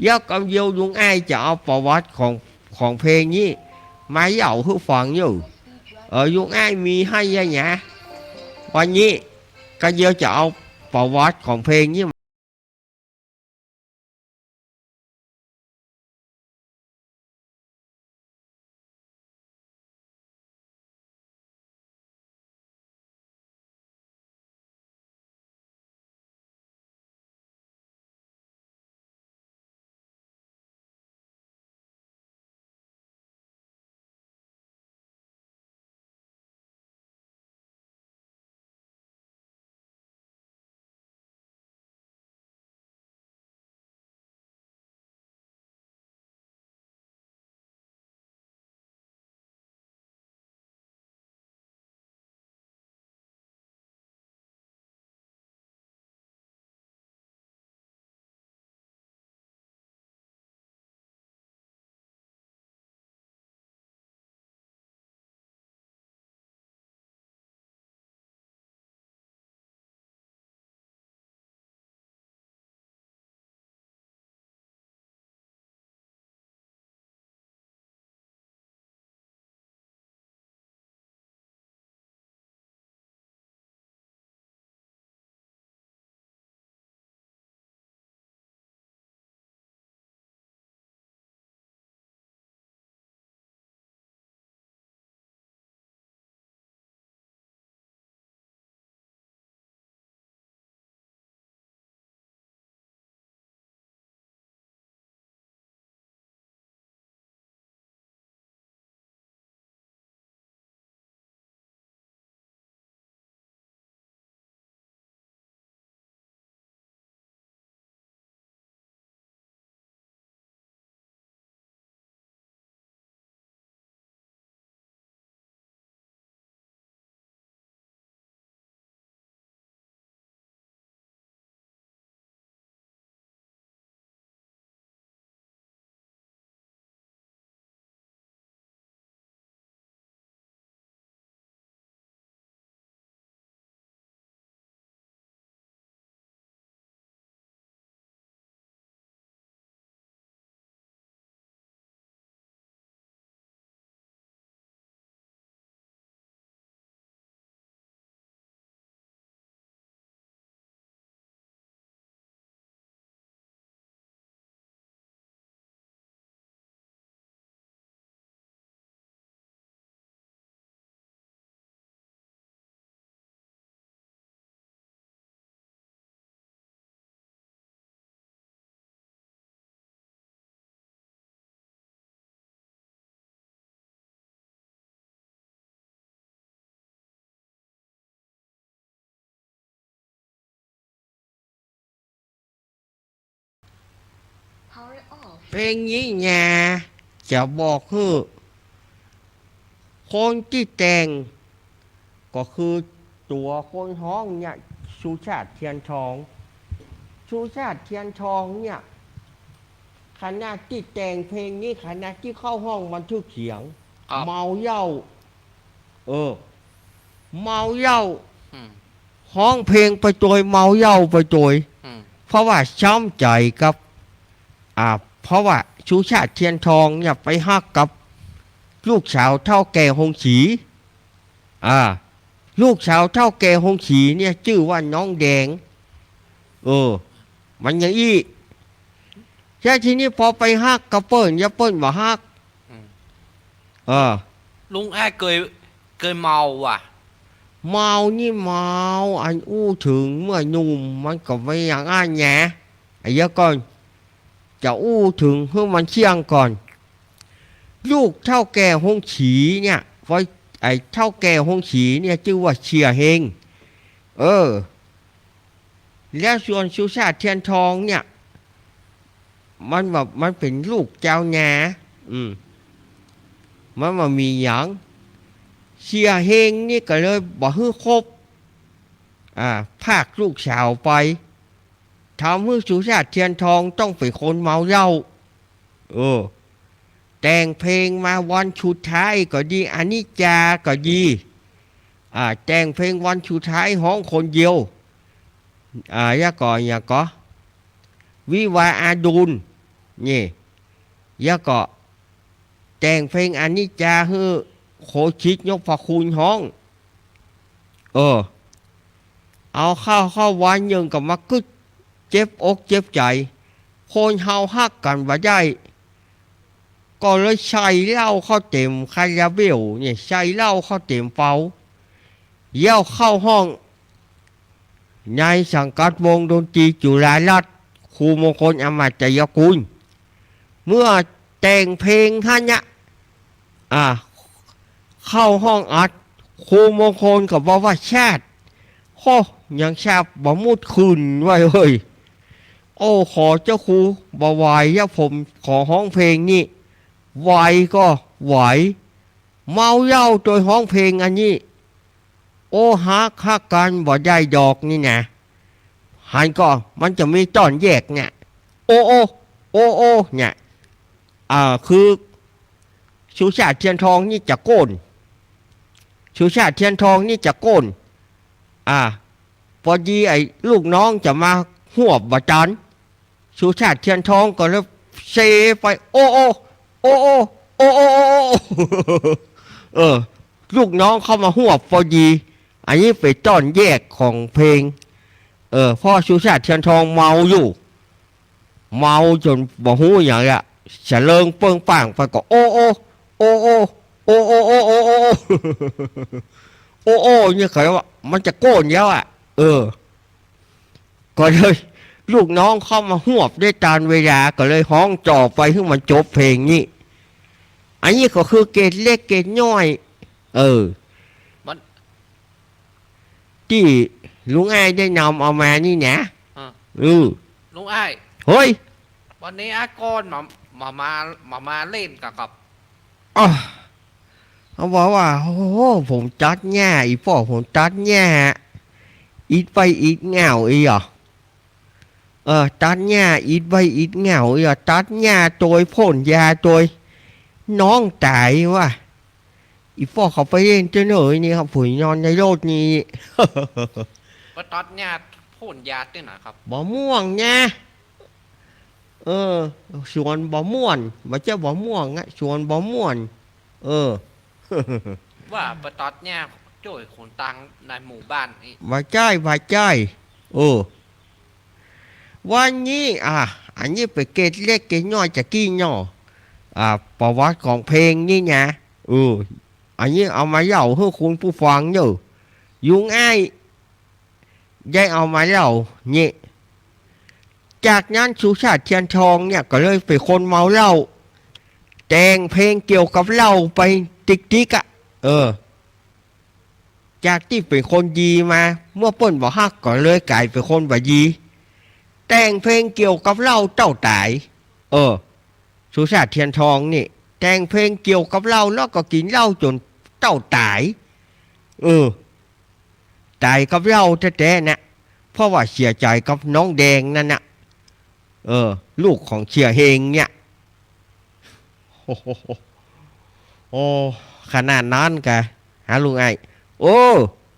เดี๋ยวกำเดียวลุงอ้ายจะเอาประวัติของ ของเพลงนี้มาเล่าหื้อฟังอยู่ เออ ลุงอ้ายมีให้แล้วนะ วันนี้กำเดียวจะเอาประวัติของเพลงนี้ เพลงนี้นะ จะบอกหื้อ คนตี้แต่ง ก็คือตั๋วคนฮ้องเนี่ย ชูชาติ เทียนทอง ชูชาติ เทียนทองเนี่ย ขณะตี้แต่งเพลงนี้ ขณะตี้เข้าห้องบันทึกเสียง ครับ เมาเหย้า เออ เมาเหย้า อืม ฮ้องเพลงไปโตย เมาเหย้าไปโตย อืม เพราะว่าซ้ำใจ๋กับ อ่า เพราะว่าชูชาติ เทียนทองเนี่ยไปฮักกับลูกสาวเฒ่าแก่ฮงศรี อ่า ลูกสาวเฒ่าแก่ฮงศรีเนี่ยจื้อว่าน้องแดง เออ มันอย่างอี้ แล้วทีนี้ปอไปฮักกับเปิ้น แล้วเปิ้นบ่ฮัก อืม เออ ลุงแอ้เกย เกยเมาว่ะ เมานี่เมา อันอู้เถิงเมื่อหนุ่ม มันก็บ่อย่างอั้นแหนะ ไอ้เดี๋ยวก่อน จะอู้เถิงหื้อมันเสี้ยงก่อน ลูกเฒ่าแก่ฮงศรีเนี่ย ไอ้เฒ่าแก่ฮงศรีเนี่ยจื้อว่าเสี่ยเฮง เออ แล้วส่วนชูชาติ เทียนทองเนี่ย มันแบบ มันเป๋นลูกจาวนา อืม มันบ่มีหยัง เสี่ยเฮงนี่ก็เลยบ่หื้อคบ อ่า พรากลูกสาวไป ทำหื้อสุชาติเทียนทองต้องเป๋นคนเมาเหล้า เออ แต่งเพลงมาวันสุดท้ายก็ดี อนิจจาก็ดี อ่า แต่งเพลงวันสุดท้ายฮ้องคนเดียว อ่า แล้วก็ แล้วก็ วิวาห์อดุล นี่ แล้วก็ แต่งเพลงอนิจจาหื้อโคสิทธิ์ยกพระคุณฮ้อง เออ เอาเข้า เข้าวันหนึ่งก็มากึ๊ด เจ็บอกเจ็บใจ๋ คนเฮาฮักกั๋นบ่ได้ ก็เลยใส่เหล้าเข้าเต็มคาราเบลเนี่ย ใส่เหล้าเข้าเต็มเป๋า แล้วเข้าห้อง ในสังกัดวงดนตรีจุฬารัตน์ ครูมงคล อมาตยกุล เมื่อแต่งเพลงหั้นเนี่ย อ่า เข้าห้องอัด ครูมงคลก็บอกว่า ชาติ โห ยังชาบบ่มุดขึ้นไว้เฮ้ย โอ้ ขอเจ้าครู บ่ไหวแล้ว ผมขอฮ้องเพลงนี่ ไหวก็ไหว เมาเหล้าโดยฮ้องเพลงอันนี้ โอ้ ฮัก ฮักกั๋นบ่ได้ดอกนี่นะ หันก่อ มันจะมีต้อนแยกเนี่ย โอ้โอ้ โอ้โอ้ เนี่ย อ่า คือ สุชาติเทียนทองนี่จะโก้น สุชาติเทียนทองนี่จะโก้น อ่า ปอดีไอ้ลูกน้องจะมาฮวบบ่ตัน สุชาติเทียนทองก็เลยเซไป โอ้โอ้ โอ้โอ้ โอ้โอ้ โอ้โอ้ เออ ลูกน้องเข้ามาฮวบปอดี อันนี้เป๋นต้อนแยกของเพลง เออ เพราะสุชาติเทียนทองเมาอยู่ เมาจ๋นบ่ฮู้หยังละ สะเลิงเปิ้งป้างไปก็ โอ้โอ้ โอ้โอ้ โอ้โอ้ โอ้โอ้ เนี่ยเขาเรียกว่ามันจะโก้นแล้วอะ เออ ก็เลย ลูกน้องเข้ามาฮวบได้ตานเวลา ก็เลยฮ้องจ่อไปหื้อมันจบเพลงนี้ อันนี้ก็คือเกร็ดเล็กเกร็ดน้อย เออ มัน ตี้ลุงอ้ายได้นำเอามานี่นะ อ่ะ อือ ลุงอ้าย เฮ้ย วันนี้อาก้อนมา มา มา มา มาเล่นกับ กับ อ้อ เขาบอกว่า โอ้โห ผมตัดหญ้า อีป้อ ผมตัดหญ้า อิดใบ้อิดเหง้าอีหรอ เออ ตัดหญ้า อิดใบ้อิดเหง้าอีหรอ ตัดหญ้าโตย พ่นยาโตย น้องต๋ายว่ะ อีป้อเขาไปเล่นเจ้าเหน่อนี่ครับ ผมนอนในรถนี่ ไปตัดหญ้าพ่นยาตี้ไหนครับ บ่ม่วงไง เออ สวนบ่ม่วน บ่ใจ้บ่ม่วงอะ สวนบ่ม่วน เออ ว่าไปตัดหญ้าจ้วยคนตังในหมู่บ้านนี่ บ่ใจ้ บ่ใจ้ เออ วันนี้ อ่ะ อันนี้เป๋นเกร็ดเล็กเกร็ดน้อยจะกี้เนาะ อ่ะ ประวัติของเพลงนี่นะ เออ อันนี้เอามาเล่าหื้อคุณผู้ฟังเนาะ ลุงอ้าย ได้เอามาเล่านี่ จากนั้นสุชาติเทียนทองเนี่ยก็เลยเป๋นคนเมาเหล้า แต่งเพลงเกี่ยวกับเหล้าไปติ๊กๆ อะ เออ จากตี้เป๋นคนดีมา เมื่อเปิ้นบ่ฮักก็เลยก๋ายเป๋นคนบ่ดี แต่งเพลงเกี่ยวกับเหล้าเต้าต๋าย เออ สุชาติเทียนทองนี่ แต่งเพลงเกี่ยวกับเหล้าแล้วก็กิ๋นเหล้าจ๋นเต้าต๋าย เออ ต๋ายกับเหล้าแต๊ๆ นะ เพราะว่าเสียใจ๋กับน้องแดงนั่นนะ เออ ลูกของเสี่ยเฮงเนี่ย โอ้ ขนาดนั้นกะ ฮะ ลุงอ้าย โอ้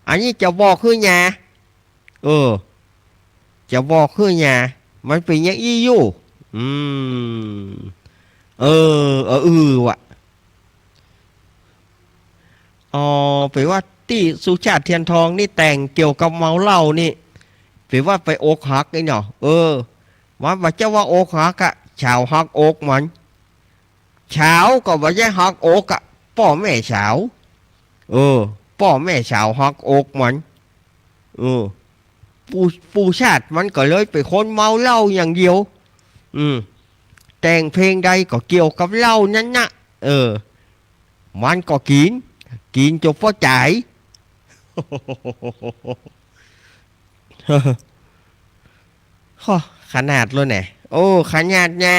อันนี้จะบอกหื้อหยา เออ จะบอกหื้อหยา มันเป๋นอย่างอี้อยู่ อืม เออ เออ เออ ว่ะ อ๋อ เป๋นว่าตี้สุชาติเทียนทองนี่แต่งเกี่ยวกับเมาเหล้านี่ เป๋นว่าไปอกหักนี่เนาะ เออ มันบ่ใจ้ว่าอกหักอะ สาวหักอกมัน สาวก็บ่ใจ้หักอกอะ ป้อแม่สาว เออ ป้อแม่สาวหักอกมัน เออ ปู่ ปู่ชาติมันก็เลยเป๋นคนเมาเหล้าอย่างเดียว อืม แต่งเพลงใดก็เกี่ยวกับเหล้านั้นนะ เออ มันก็กิ๋น กิ๋นจ๋นป้อต๋าย โอ้ ขนาดเลยเนี่ย โอ้ ขนาดนะ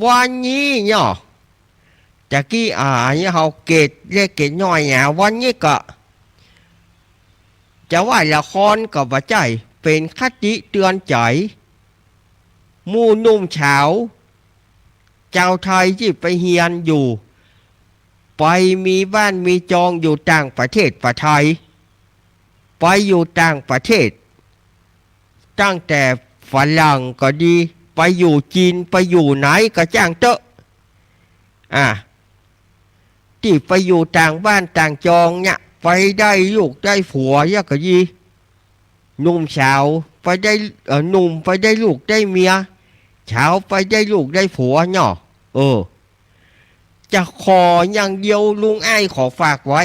วันนี้เนาะ ตะกี้ อ่า อันนี้เฮาเกร็ดเล็กเกร็ดน้อยนะ วันนี้ก็ จะว่าละครก็บ่ใจ้ เป ป๋นคติเตื๋อนใจ๋ หมู่หนุ่มสาว จาวไทยตี้ไปเฮียนอยู่ ไปมีบ้านมีจองอยู่ต่างประเทศประไทย ไปอยู่ต่างประเทศ ตั้งแต่ฝรั่งก็ดี ไปอยู่จีน ไปอยู่ไหนก็จ้างเต๊อะ อ่า ตี้ไปอยู่ต่างบ้านต่างจองเนี่ย ไปได้ลูกได้ผัวเยียะก็ดี หนุ่มสาวไปได้ เอ่อ หนุ่มไปได้ลูกได้เมีย สาวไปได้ลูกได้ผัวเนาะ เออ จะขออย่างเดียว ลุงอ้ายขอฝากไว้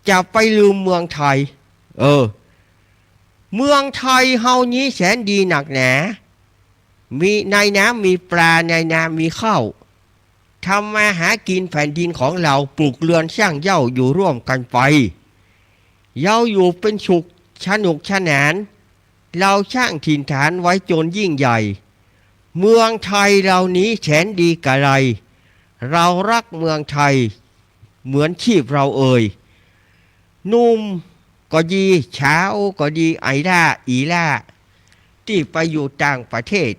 จะไปลืมเมืองไทย เออ เมืองไทยเฮานี้แสนดีนักหนา มี ในน้ำมีปลา ในนามีข้าว ทำมาหากิ๋นแผ่นดินของเฮา ปลูกเฮือนสร้างเย้าอยู่ร่วมกั๋นไป เฮาอยู่เป๋นสุขสนุกสนาน เฮาสร้างถิ่นฐานไว้จ๋นยิ่งใหญ่ เมืองไทยเฮานี้แสนดีกะไร เฮาฮักเมืองไทยเหมือนชีพเฮาเอย หนุ่มก็ดี สาวก็ดี ไอ้หล้า อี่หล้า ตี้ไปอยู่ต่างประเทศ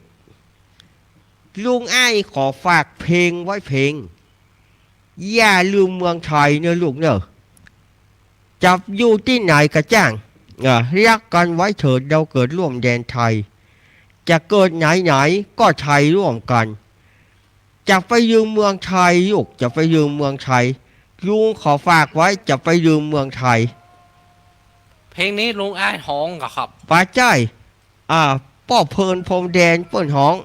ลุงอ้ายขอฝากเพลงไว้เพลง อย่าลืมเมืองไทยเนอะลูกเนอะ จะอยู่ตี้ไหนก็จ้าง เออ ฮักกั๋นไว้เถิด เฮาเกิดร่วมแดนไทย จะเกิดไหนๆ ก็ไทยร่วมกั๋น จะไปลืมเมืองไทยลูก จะไปลืมเมืองไทย ลุงขอฝากไว้ จะไปลืมเมืองไทย เพลงนี้ลุงอ้ายฮ้องก่อครับ บ่ใจ้ อ่า ป้อเพินพรหมแดนเปิ้นฮ้อง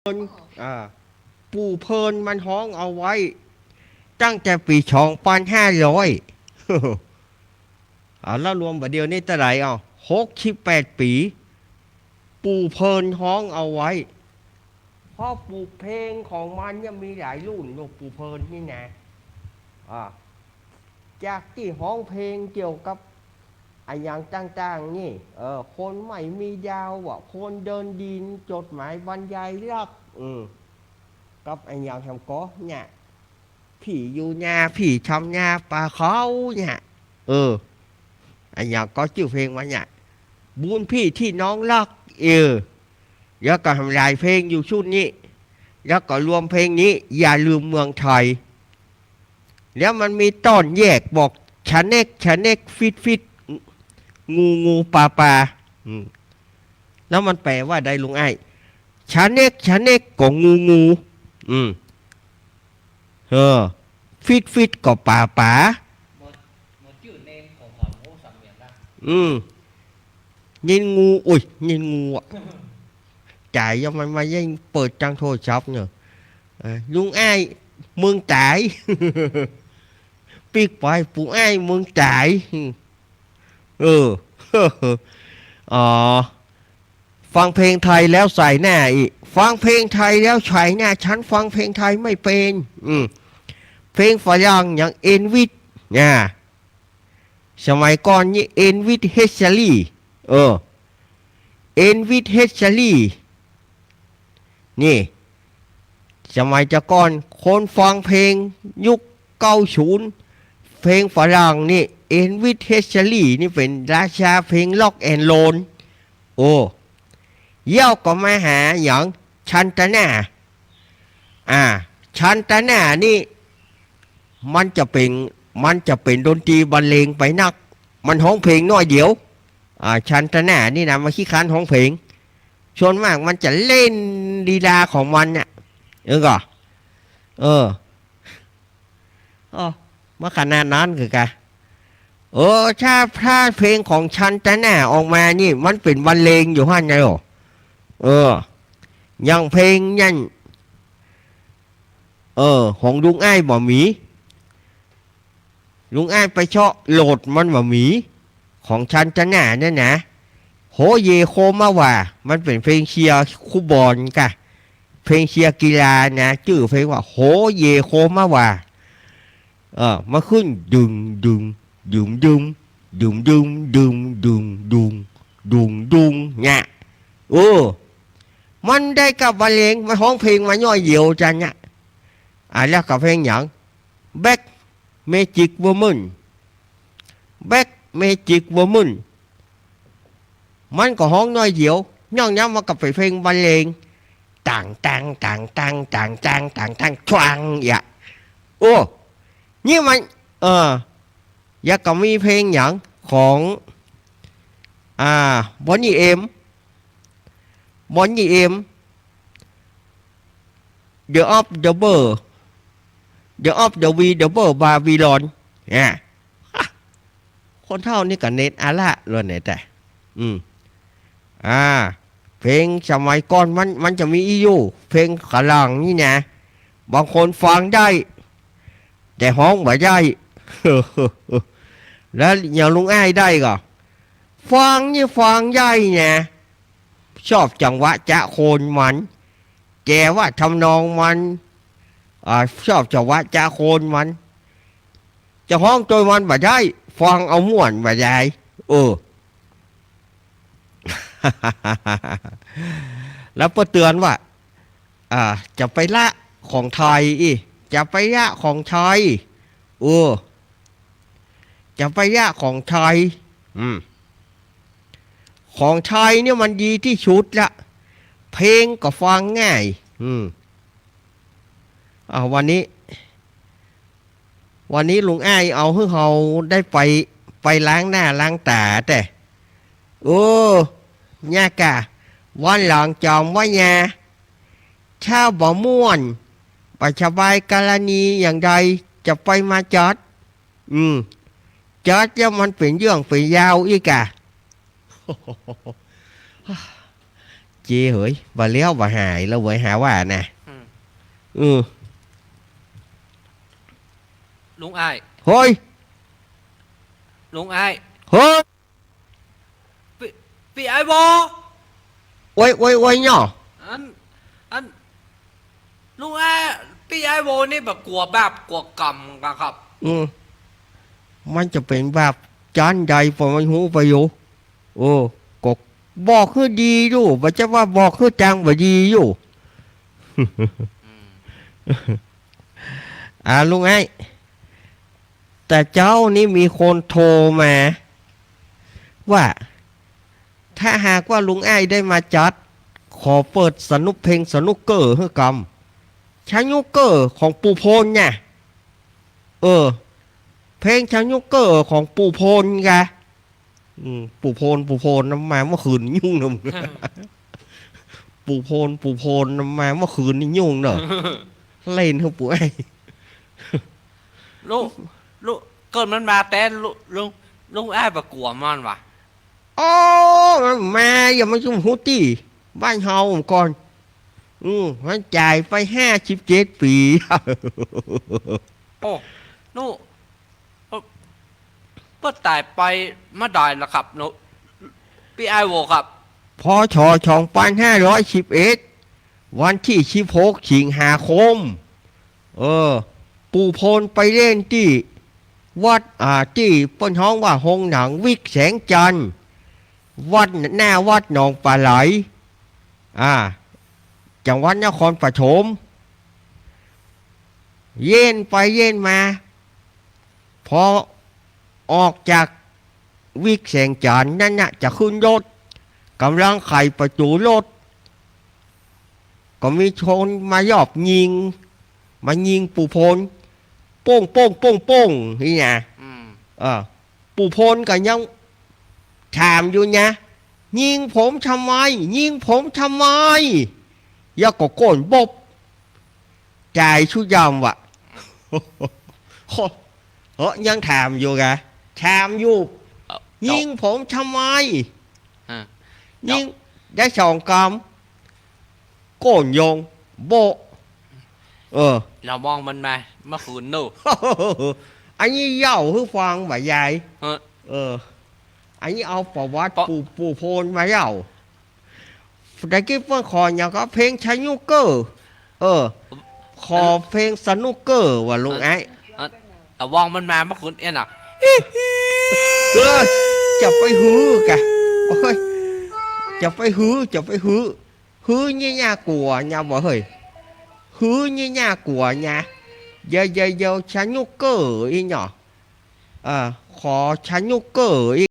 เปิ้น อ่า ปู่เพินมันฮ้องเอาไว้ ตั้งแต่ปี๋สองปันห้าร้อย อ่า แล้วรวมบ่าเดี่ยวนี้เต้าใด อ้าว หกสิบแปดปี๋ ปู่เพินฮ้องเอาไว้ เพราะปู่เพลงของมันเนี่ยมีหลายรุ่น หลวงปู่เพินนี่นะ อ่า จากตี้ฮ้องเพลงเกี่ยวกับอะหยังต่างๆ นี่ เออ คนไม่มีดาวอะ คนเดินดิน จดหมายบรรยายรัก อืม กับอะหยังแหมก่อเนี่ย พี่อยู่นา พี่ทำนา ป่าเขาเนี่ย เออ อะหยังก่อจื้อเพลงมันเนี่ย บุญพี่ตี้น้องฮัก เออ แล้วก็แหมหลายเพลงอยู่ชุดนี้ แล้วก็รวมเพลงนี้ อย่าลืมเมืองไทย แล้วมันมีต้อนแยกบอก ชะเน็ก ชะเน็ก ฟิด ฟิด งู งู ปลา ปลา อืม แล้วมันแปลว่าใดลุงอ้าย ชะเน็ก ชะเน็ก ก็งู งู อืม เออ ฟิด ฟิด ก็ปลา ปลา บ่ บ่จื้อเนมของหอมหมูสามเหลี่ยมนะ อืม ยินงู อุ้ย ยินงูอะ จ๋าย ยังมันมาแย่งเปิดตังโทรศัพท์เนี่ย เออ ลุงอ้าย เมืองต๋าย ปิ๊กไป ปู่อ้าย เมืองต๋าย เออ อ๋อ ฟังเพลงไทยแล้วสายหน้าอีก ฟังเพลงไทยแล้วสายหน้า ฉันฟังเพลงไทยไม่เป็น อืม เพลงฝรั่งอย่างเอลวิส นะ สมัยก่อนนี่ เอลวิส เพสลีย์ เออ เอลวิส เพสลีย์ นี่ สมัยแต่ก่อน คนฟังเพลงยุคเก้าศูนย์ เพลงฝรั่งนี่ เอลวิส เพสลีย์ นี่เป๋นราชาเพลงร็อกแอนด์โรล โอ้ เย้าก็มาหาหยัง ชันตนา อ่า ชันตนานี่ มันจะเป๋น มันจะเป๋นดนตรีบรรเลงไปนัก มันฮ้องเพลงน้อยเดียว อ่า ชันตนานี่นะ มันขี้คร้านฮ้องเพลง ส่วนมากมันจะเล่นลีลาของมันเนี่ย เออ ก็ เออ อ๋อ มาขนาดนั้นกึ๊กะ เออ ถ้า ถ้าเพลงของชันตนาออกมานี่ มันเป๋นบรรเลงอยู่หั้นนะโย เออ อย่างเพลงนั่น เออ ของลุงอ้ายบ่มี ลุงอ้ายไปเซาะโหลดมันบ่มี ของชันตนาเนี่ยนะ โฮเยโคมาว่า มันเป๋นเพลงเชียร์คู่บอลกะ เพลงเชียร์กีฬานะ จื้อเพลงว่า โฮเยโคมาว่า เออ มาขึ้น ดึง ดึง ดึง ดึง เนี่ย เออ มันได้กับบรรเลง มันฮ้องเพลงมาน้อยเดียวจันเนี่ย อ่า แล้วก็เพลงหยัง แบล็คแมจิก วอมาน แบล็คแมจิก วอมาน มันก็ฮ้องน้อยเดียว นอกนั้นมันก็เป๋นเพลงบรรเลง ต่างต่างต่างต่างต่างต่างต่างต่าง ชวาง อย่า โอ้ นี่มัน เออ แล้วก็มีเพลงหยังของ อ่า บอนนี่ เอ็ม บอนนี่ เอ็ม เดอะออฟเดอะเบอร์ เดอะออฟเดอะวี เดอะเบอร์ บาบิลอน เนี่ย คนเฒ่านี่ก็เน็ตอาละเลยเนี่ยแต่ อืม อ่า เพลงสมัยก่อนมัน มันจะมีอี้อยู่ เพลงฝรั่งนี่นะ บางคนฟังได้ แต่ฮ้องบ่ได้ แล้วอย่างลุงอ้ายได้ก่อ ฟังนี่ฟังได้นะ ชอบจังหวะจ๊ะโคนมัน แต่ว่าทำนองมัน อ่า ชอบจังหวะจ๊ะโคนมัน จะฮ้องโตยมันบ่ได้ ฟังเอาม่วนบ่ได้ เออ แล้วเปิ้นเตือนว่า อ่า จะไปละของไทยอี้ จะไปละของไทย เออ จะไปละของไทย อืม ของไทยเนี่ยมันดีตี้สุดละ เพลงก็ฟังง่าย อืม อ่า วันนี้ วันนี้ลุงอ้ายเอาหื้อเฮาได้ไป ไปล้างหน้าล้างต๋าแต่ เออ เนี่ยก่ะ วันหลังจ๋ำไว้นะ ถ้าบ่ม่วน บ่สบายกรณีอย่างใด จะไปมาจัด อืม จัดแล้วมันเป๋นเรื่องเป๋นยาวอี้ก่ะ เจ้ยเหย บ่าแล้วบ่าหายแล้วเว้ย หาว่านะ อืม อืม ลุงอ้าย เฮ้ย ลุงอ้าย เฮ้ย ปี้ ปี้อ้ายโว โอ๊ย โอ๊ย โอ๊ย เนาะ อัน อัน ลุงอ้าย ปี้อ้ายโวนี่บ่กั๋วบาปกั๋วกรรมกะครับ อืม มันจะเป๋นบาปจั้นใด ปอมันฮู้ไปอยู่ เออ ก็บอกหื้อดีอยู่ บ่ใจ้ว่าบอกหื้อตังบ่ดีอยู่ อ่า ลุงไอ้ แต่เจ๊านี้มีคนโทรมา ว่า ถ้าหากว่าลุงไอ้ได้มาจัด ขอเปิดสนุก เพลงสนุกเกอร์หื้อกำ สนุกเกอร์ของปู่โพนเนี่ย เออ เพลงสนุกเกอร์ของปู่โพนไง อืม ปู่โพน ปู่โพนมาเมื่อคืนยุ่งนะมึง ปู่โพน ปู่โพนมาเมื่อคืนนี่ยุ่งเนอะ เล่นหื้อปู่ไอ้ ลุง ลุง เกิดมันมาแต่ลุง ลุง ลุงอ้ายบ่กั๋วมันวะ โอ้ มันมา อย่ามาจุ่มฮู้ตี้ บ้านเฮาก่อน อืม มันต๋ายไปห้าสิบเจ็ดปี๋ โอ้ ลุง เอ่อ เปิ้นต๋ายไปเมื่อใดล่ะครับ ลุง ปี้อ้ายโวครับ พ.ศ. สองปันห้าร้อยสิบเอ็ด วันตี้สิบหก สิงหาคม เออ ปู่โพนไปเล่นตี้วัด อ่า ตี้เปิ้นฮ้องว่าโฮงหนังวิกแสงจันทร์ วัด หน้าวัดหนองป๋าไหล อ่า จังหวัดนครปฐม เล่นไปเล่นมา พอออกจากวิกแสงจันทร์นั้นน่ะ จะขึ้นรถ ก่ำลังไขประตู๋รถ ก็มีคนมายอบยิง มายิงปู่โพน โป้ง โป้ง โป้ง โป้ง นี่นะ อืม เออ ปู่โพนก็ยังถามอยู่นะ ยิงผมทำไม ยิงผมทำไม แล้วก็ก้นบอบ ต๋ายสุดยอดว่ะ เฮ้อ ยังถามอยู่กะ ถามอยู่ เอ่อ ยิงผมทำไม อ่า ยิงได้สองกำ ก้นลง โบ๊ะ เออ เฮามองมันมา เมื่อคืนนู่น อันนี้เล่าหื้อฟังบ่ายาย เออ เออ อันนี้เอาประวัติ ปู่ ปู่โพนมาเล่า ตะกี้เปิ้นขอหยังก็เพลงสนุกเกอร์ เออ ขอเพลงสนุกเกอร์ว่ะลุงไอ้ เออ เฮาวองมันมาเมื่อคืนเอี้ยน่ะ เออ จะไปหื้อกะ โอ้ย จะไปหื้อ จะไปหื้อ หื้อเนี่ยน่ากั๋วเนี่ยบ่เฮ้ย หื้อเนี่ยน่ากั๋วเนี่ย เดี๋ยว เดี๋ยว เดี๋ยวสนุกเกอร์อีกเนาะ เออ ขอสนุกเกอร์อีก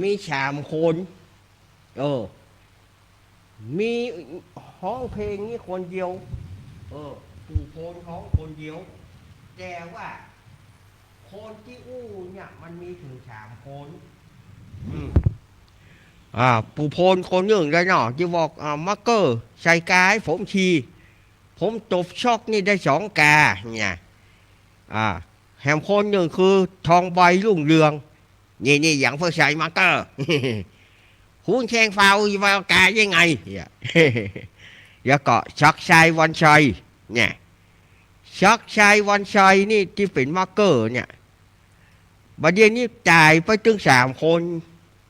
มีสามคน เออ มีฮ้องเพลงนี่คนเดียว เออ ปู่โพนฮ้องคนเดียว แต่ว่าคนตี้อู้เนี่ยมันมีเถิงสามคน อืม อ่า ปู่โพนคนนึ่งเลยเนาะ ตี้บอก อ่า มาเก้อใส่ก๋าให้ผมที ผมตบซอกนี่ได้สองก๋า เนี่ย อ่า แหมคนนึ่งคือทองใบรุ่งเรือง นี่ นี่ อย่างเปิ้นใส่มาเก้อ หุนแชงเฝ้าอยู่ว่าก๋ายังไง เนี่ย แล้วก็ศักดิ์ชัยวันชัย เนี่ย ศักดิ์ชัยวันชัยนี่ตี้เป๋นมาเก้อเนี่ย บ่าเดี่ยวนี้ต๋ายไปตึงสามคน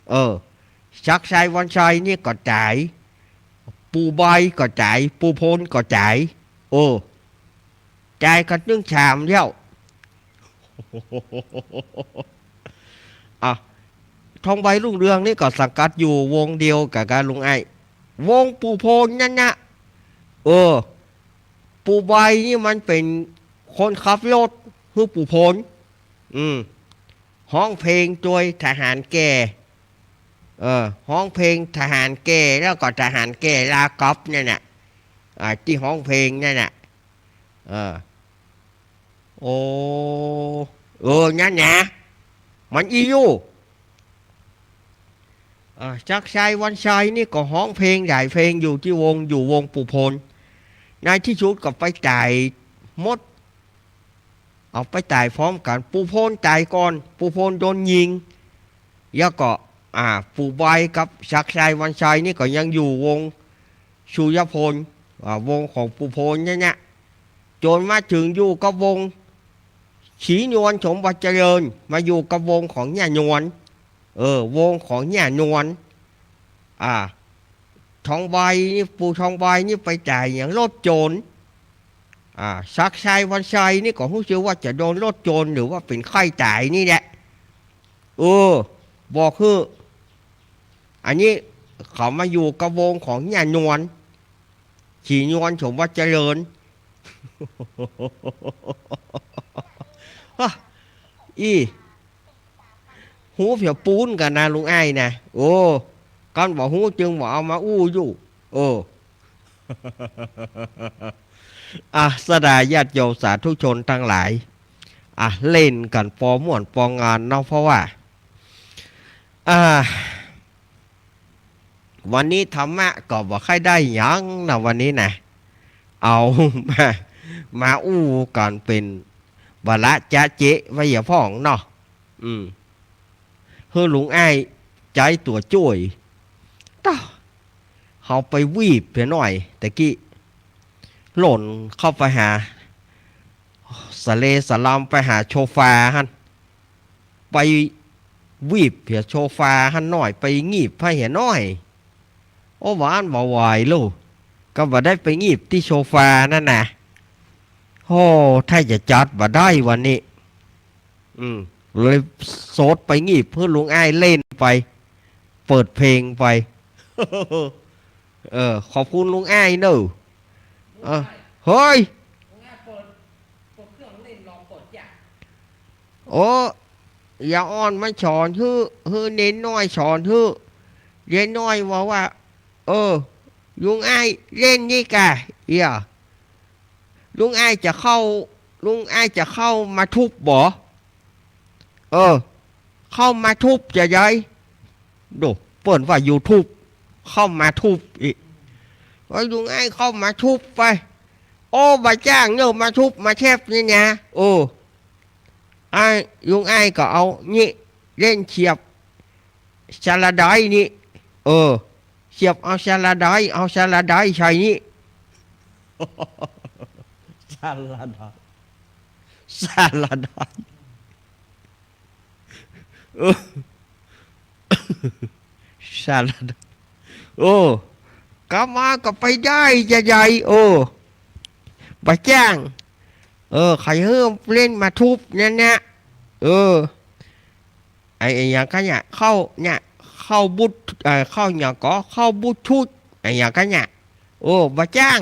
เออ ศักดิ์ชัยวันชัยนี่ก็ต๋าย ปู่ใบก็ต๋าย ปู่โพนก็ต๋าย เออ ต๋ายกั๋นตึงสามแล้ว อ่ะ ทองใบรุ่งเรืองนี่ก็สังกัดอยู่วงเดียวกั๋น กั๋นลุงไอ้ วงปู่โพนนั่นนะ เออ ปู่ใบนี่มันเป๋นคนขับรถหื้อปู่โพน อืม ฮ้องเพลงตวยทหารแก่ เออ ฮ้องเพลงทหารแก่ แล้วก็ทหารแก่ลากอล์ฟเนี่ยน่ะ อ่า ตี้ฮ้องเพลงเนี่ยน่ะ เออ โอ้ เออ นั่นนะ มันอี้อยู่ อ่า ศักดิ์ชัยวันชัยนี่ก็ฮ้องเพลงหลายเพลงอยู่ตี้วง อยู่วงปู่โพน ในตี้สุดก็ไปต๋ายหมด เอาไปต๋ายพร้อมกั๋น ปู่โพนต๋ายก่อน ปู่โพนโดนยิง แล้วก็ อ่า ปู่ใบกับศักดิ์ชัยวันชัยนี่ก็ยังอยู่วงสุริยโพน อ่า วงของปู่โพนเนี่ยนะ จ๋นมาเถิงอยู่กับวงศรีนวลสมบัติเจริญ มาอยู่กับวงของย่านวล เออ วงของย่านวล อ่า ทองใบนี่ ปู่ทองใบนี่ไปต๋ายอย่างรถจ๋น อ่า ศักดิ์ชัยวันชัยนี่ก็ฮู้สึกว่าจะโดนรถจ๋นหรือว่าเป๋นใค่ต๋ายนี่แหละ เออ บอกหื้อ อันนี้เขามาอยู่กับวงของย่านวล ศรีนวลสมบัติเจริญ ฮะ อี้ ฮู้เผียปูนกั๋นนะลุงไอ้นะ โอ้ กั๋นบ่ฮู้จึงบ่เอามาอู้อยู่ โอ้ อ่ะ ศรัทธาญาติโยมสาธุชนตังหลาย อ่ะ เล่นกั๋นปอม่วนปองานเนาะ เพราะว่า อ่า วันนี้ธรรมะก็บ่ค่อยได้หยังนะวันนี้นะ เอามา มาอู้กั๋นเป๋นวาระจ๊ะเจ๊ไว้เหียพ่องเนาะ อืม หื้อลุงไอ้ใจ๊ตั๋วจ้วย ต๊ะ เฮาไปวีบเหียหน้อย ตะกี้ หล่นเข้าไปหา สะเลสะลำไปหาโซฟาหั้น ไปวีบเหียโซฟาหั้นหน้อย ไปงีบไพเหียหน้อย โอ้ หวานบ่ไหวลูก ก็บ่ได้ไปงีบตี้โซฟานั่นนะ โอ้ ถ้าจะจัดบ่ได้วันนี้ อืม เลยโสดไปงีบหื้อลุงไอ้เล่นไป เปิดเพลงไป เออ ขอบคุณลุงไอ้เนอะ เออ เฮ้ย โอ้ ยายอ่อนมาสอนหื้อ หื้อเณรน้อยสอนหื้อ เณรน้อยว่าว่า เออ ลุงไอ้เล่นนี่ก่ะ เหีย ลุงไอ้จะเข้า ลุงไอ้จะเข้ามาทุบบ่ เออ เข้ามาทุบจะใหญ่ โด เปิ้นว่ายูทูบ เข้ามาทุบอีก เอ้ย ลุงไอ้เข้ามาทุบไป โอ้ บ่าจ้างเนอะ มาทุบมาแทบนี่นะ โอ้ ไอ้ ลุงไอ้ก็เอานี่ เล่นเสียบสไลเดอร์นี่ เออ เสียบเอาสไลเดอร์ เอาสไลเดอร์ใส่นี่ สไลเดอร์ สไลเดอร์ เออ สไลเดอร์ โอ้ กลับมาก็ไปได้ใหญ่ๆ โอ้ บ่าจ้าง เออ ใค่หื้อเล่นมาทุบเนี่ยนะ เออ ไอ้ ไอ้หยังกั๋นเนี่ย เข้าเนี่ย เข้าบลูทูธ เอ่อ เข้าหยังก่อ เข้าบลูทูธ ไอ้หยังกั๋นเนี่ย โอ้ บ่าจ้าง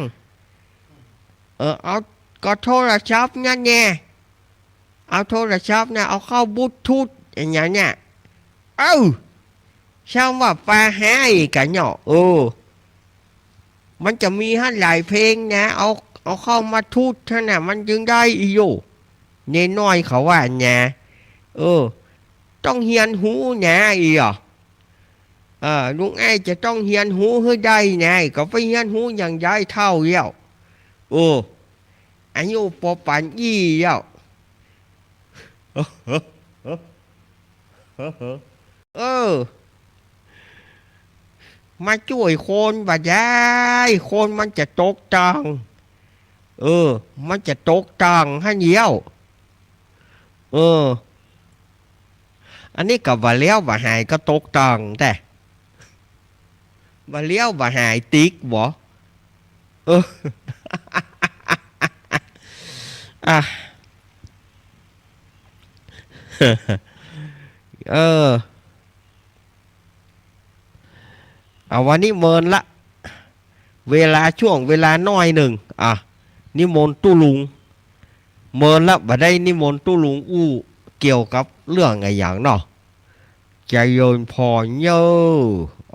เออ เอา ก็โทรศัพท์นั่นแน่ เอาโทรศัพท์เนี่ย เอาเข้าบลูทูธ ไอ้หยังเนี่ย เอ้า ช่างว่าปาหาอีกอะเนาะ เออ มันจะมีหั้นหลายเพลงนะ เอา เอาเข้ามาทุดหั้นน่ะ มันจึงได้อีหยู เณรน้อยเขาว่านะ เออ ต้องเฮียนฮู้นะ อีหยอ เออ ลุงไอ้จะต้องเฮียนฮู้หื้อได้นะ ก็ไปเฮียนฮู้อย่างยายเฒ่าเยียะ เออ อายุปอปานอี้เยียะ เออ มาจ้วยคนบ่ได้ คนมันจะตกต่ำ เออ มันจะตกต่ำหั้นเยียะ เออ อันนี้ก็บ่าแล้วบ่าหายก็ตกต่ำ แต่บ่าแล้วบ่าหายติ๊กบ่ เออ อ่ะ เออ เอาวันนี้เมินละ เวลาช่วงเวลาน้อยนึ่ง อ่ะ นิมนต์ตุ๊ลุง เมินละ บ่ได้นิมนต์ตุ๊ลุงอู้เกี่ยวกับเรื่องอะหยังเนาะ เจริญพรเน่อ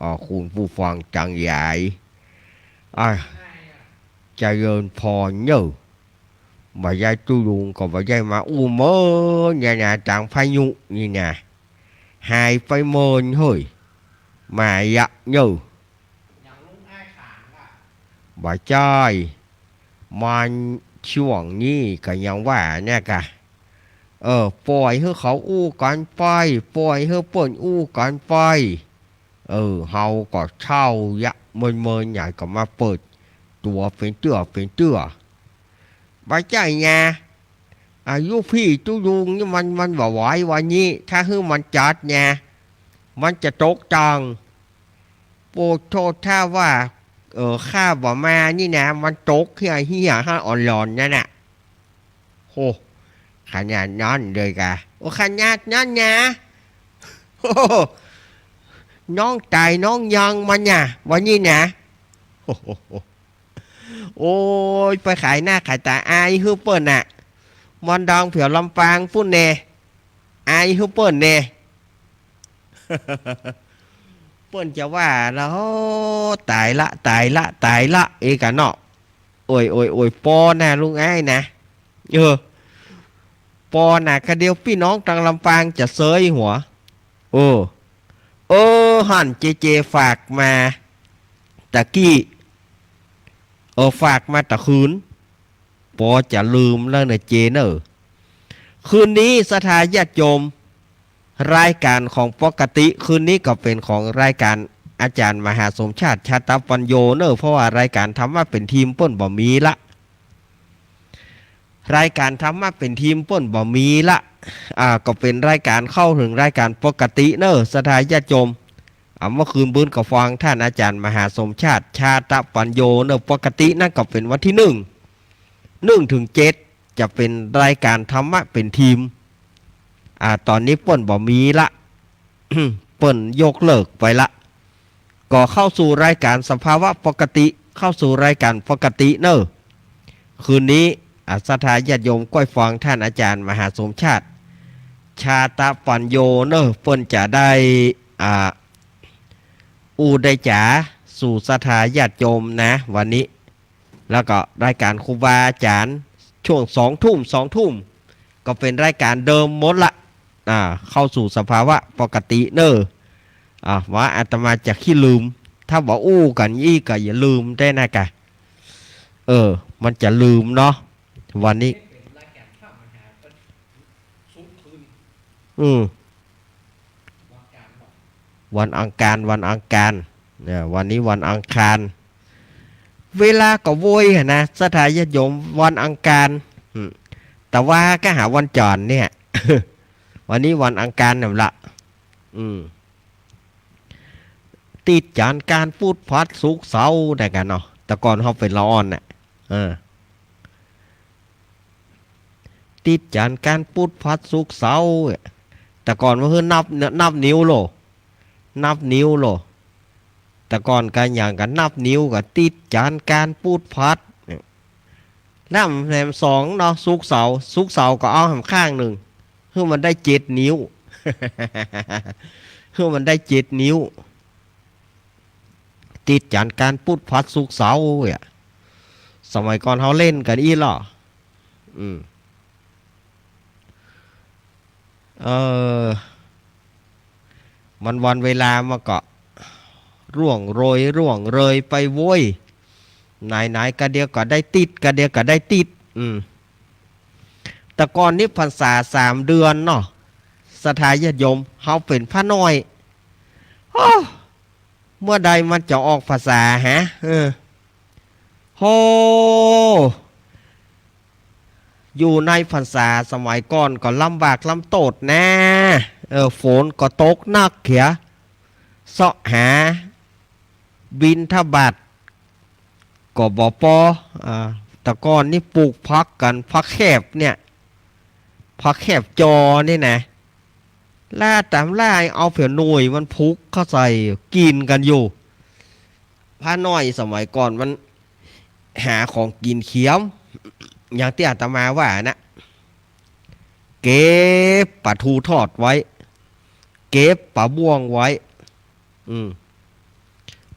อ่ะ คุณผู้ฟังตังหลาย อ่ะ เจริญพรเน่อ บ่าได้ตุ๊ลุงก็บ่าได้มาอู้เมินเนี่ยนะ ตางพายุนี่นะ หายไปเมินเฮ้ย มาเยียะเน่อ บ่ใจ้ มันช่วงนี้ก็ยังว่าเนี่ยกะ เออ ป่อยหื้อเขาอู้กั๋นไป ป่อยหื้อเปิ้นอู้กั๋นไป เออ เฮาก็เช่าเยียะ เมินๆ ใหญ่ก็มาเปิดตั๋วเป๋นเตื้อเป๋นเตื้อ บ่ใจ้ไง อายุปี้ตุ๊ลุงนี่มัน มันบ่ไหววันนี้ ถ้าหื้อมันจัดไง มันจะตกต่ำ โปรดโทษถ้าว่า เออ ข้าบ่มานี่นะ มันตกเฮี้ยๆ ฮะ อ่อนหลอนนั่นน่ะ โห ขนาดนั้นเลยกะ โอ้ ขนาดนั้นนะ โอ้โห น้องต๋ายน้องยังมันน่ะ วันนี้นะ โอ้โห โอ้ย ไปขายหน้าขายต๋าอายหื้อเปิ้นน่ะ ม่อนดองแผวลำปางปู้นแน่ อายหื้อเปิ้นแน่ เปิ้นจะว่าละ โอ้ ต๋ายละ ต๋ายละ ต๋ายละ เอกะเนาะ โอ้ย โอ้ย โอ้ย ปอนะลุงไอ้นะ เออ ปอนะ กะเดี๋ยวปี้น้องตางลำปางจะเซยหัว เออ เออ หั้นเจเจฝากมาตะกี้ เออ ฝากมาตะคืน ปอจะลืมแล้วเน่อเจเน่อ คืนนี้ศรัทธาญาติโยม รายการของปกติ คืนนี้ก็เป๋นของรายการอาจ๋ารย์มหาสมชาติ ชาตปัญโญเน่อ เพราะว่ารายการธรรมะเป๋นธีมเปิ้นบ่มีละ รายการธรรมะเป๋นธีมเปิ้นบ่มีละ อ่า ก็เป๋นรายการเข้าเถิงรายการปกติเน่อ ศรัทธาญาติโยม อ่า เมื่อคืนปื้นก็ฟังต้านอาจ๋ารย์มหาสมชาติ ชาตปัญโญเน่อ ปกตินั้นก็เป๋นวันตี้นึ่ง นึ่งเถิงเจ็ด จะเป๋นรายการธรรมะเป๋นธีม อ่า ต๋อนนี้เปิ้นบ่มีละ เปิ้นยกเลิกไปละ ก็เข้าสู่รายการสภาวะปกติ เข้าสู่รายการปกติเน่อ คืนนี้ อ่า ศรัทธาญาติโยมก้อยฟังต้านอาจ๋ารย์มหาสมชาติ ชาตปัญโญเน่อ เปิ้นจะได้ อ่า อู้ได้จ๋าสู่ศรัทธาญาติโยมนะ วันนี้ แล้วก็รายการครูบาอาจ๋ารย์ช่วงสองทุ่ม สองทุ่ม ก็เป๋นรายการเดิมหมดละ อ่า เข้าสู่สภาวะปกติเน่อ อ่า ว่าอาตมาจะขี้ลืม ถ้าบ่อู้กั๋นอี้ก็อย่าลืมได้นะกะ เออ มันจะลืมเนาะ วันนี้ อืม วันอังคาร วันอังคาร เนี่ย วันนี้วันอังคาร เวลาก็โวยหั้นนะ ศรัทธาญาติโยม วันอังคาร อืม แต่ว่าก็หาวันจ๋ารย์เนี่ย วันนี้วันอังคารนั่นละ อืม ติดจ๋ารย์อังคาร พุธ พฤหัส ศุกร์ เสาร์ นะกะเนาะ แต่ก่อนเฮาเป๋นละอ่อนน่ะ เออ ติดจ๋ารย์อังคาร พุธ พฤหัส ศุกร์ เสาร์ แต่ก่อนว่าหื้อนับ นับนิ้วโล นับนิ้วโล แต่ก่อนกะหยังกะนับนิ้ว กะติดจ๋ารย์อังคาร พุธ พฤหัส เนี่ย นับแหมสองเนาะ ศุกร์ เสาร์ ศุกร์ เสาร์ก็เอาแหมข้างนึ่ง หื้อมันได้เจ็ดนิ้ว หื้อมันได้เจ็ดนิ้ว ติดจั๋นกั๋นปุดปัดศุกร์เสาร์เนี่ย สมัยก่อนเฮาเล่นกั๋นอี้ลอ อืม เออ มันวันเวลามันก็ร่วงโรยร่วงเรยไปโว้ย ไหนๆ กะเดียวก็ได้ติด กะเดียวก็ได้ติด อืม แต่ก่อนนี้พรรษาสามเดือนเนาะ ศรัทธาญาติโยม เฮาเป๋นพระน้อย โอ้ เมื่อใดมันจะออกพรรษาฮะ เออ โห อยู่ในพรรษาสมัยก่อนก็ลำบากลำโต้ษนะ เออ ฝนก็ตกหนักเหีย เซาะหาบิณฑบาตก็บ่ปอ อ่า แต่ก่อนนี่ปลูกผักกั๋น ผักแคบเนี่ย ผักแคบจอนี่นะ ล่าต๋ามล่าเอาเผียวหน่วยมันผุกเข้าใส่กิ๋นกั๋นอยู่ พระน้อยสมัยก่อนมันหาของกิ๋นเขียม อย่างตี้อาตมาว่านะ เก็บป๋าทูทอดไว้ เก็บป๋าบ้วงไว้ อืม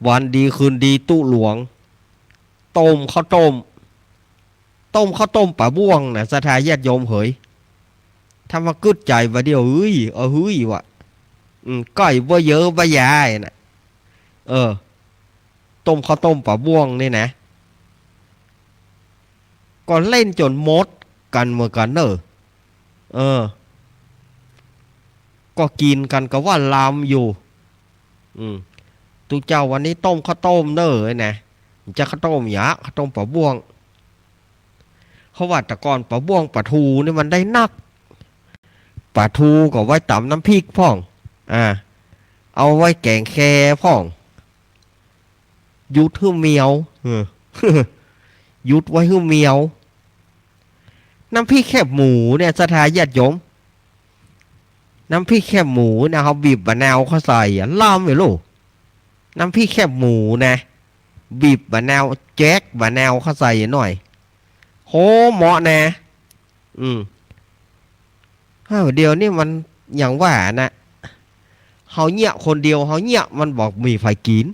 วันดีคืนดีตุ๊หลวง ต้มข้าวต้ม ต้มข้าวต้มป๋าบ้วงนะ ศรัทธาญาติโยมเหย ถ้ามากึ๊ดใจ๋บ่าเดี่ยว เฮ้ย เออ เฮ้ย วะ อืม ก้อยบ่าเยอะบ่ายายนะ เออ ต้มข้าวต้มป๋าบ้วงนี่นะ ก็เล่นจ๋นหมดกั๋นเหมือนกั๋นเน่อ เออ ก็กิ๋นกั๋นกะว่าลำอยู่ อืม ตุ๊เจ้าวันนี้ต้มข้าวต้มเน่อนะ จะข้าวต้มหยัง ข้าวต้มป๋าบ้วง เพราะว่าแต่ก่อนป๋าบ้วงป๋าทูนี่มันได้นัก ป๋าทูก็ไว้ต๋ำน้ำพริกพ่อง อ่า เอาไว้แก๋งแคพ่อง หยุดหื้อเมียว เออ หยุดไว้หื้อเมียว น้ำพริกแคบหมูเนี่ย ศรัทธาญาติโยม น้ำพริกแคบหมูนะ เฮาบีบมะนาวเข้าใส่อะ ลำอยู่ลูก น้ำพริกแคบหมูนะ บีบมะนาว แจ๊กมะนาวเข้าใส่หน่อย โห เหมาะนะ อืม อ้าว เดี๋ยวนี้มันอย่างว่านะ เฮาเยียะคนเดียว เฮาเยียะมันบ่มีใผกิ๋น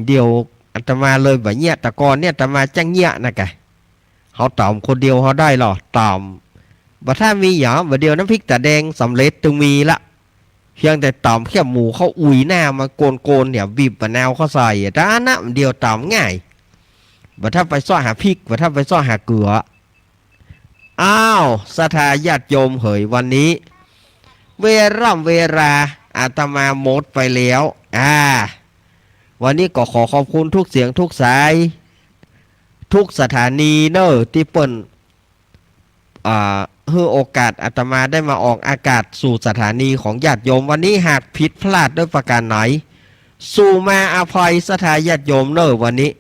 เดี๋ยวอาตมาเลยบ่เยียะ แต่ก่อนเนี่ยอาตมาจั้งเยียะนะกะ เฮาต๋ำคนเดียวเฮาได้ลอ ต๋ำ บ่ถ้ามีหยัง บ่าเดี่ยวน้ำพริกต๋าแดงสำเร็จตึงมีละ เพียงแต่ต๋ำแคบหมูเข้าอุ๋ยหน้ามาโกนๆ เนี่ย บีบมะนาวเข้าใส่ แต่อันนั้นเดี๋ยวต๋ำง่าย บ่ถ้าไปเซาะหาพริก บ่ถ้าไปเซาะหาเกลือ อ้าว ศรัทธาญาติโยมเหย วันนี้ เวล่ำเวลาอาตมาหมดไปแล้ว อ่า วันนี้ก็ขอขอบคุณทุกเสียงทุกสาย ทุกสถานีเน่อ ตี้เปิ้น อ่า หื้อโอกาสอาตมาได้มาออกอากาศสู่สถานีของญาติโยม วันนี้หากผิดพลาดด้วยประการไหน สู่มาอภัยศรัทธาญาติโยมเน่อ วันนี้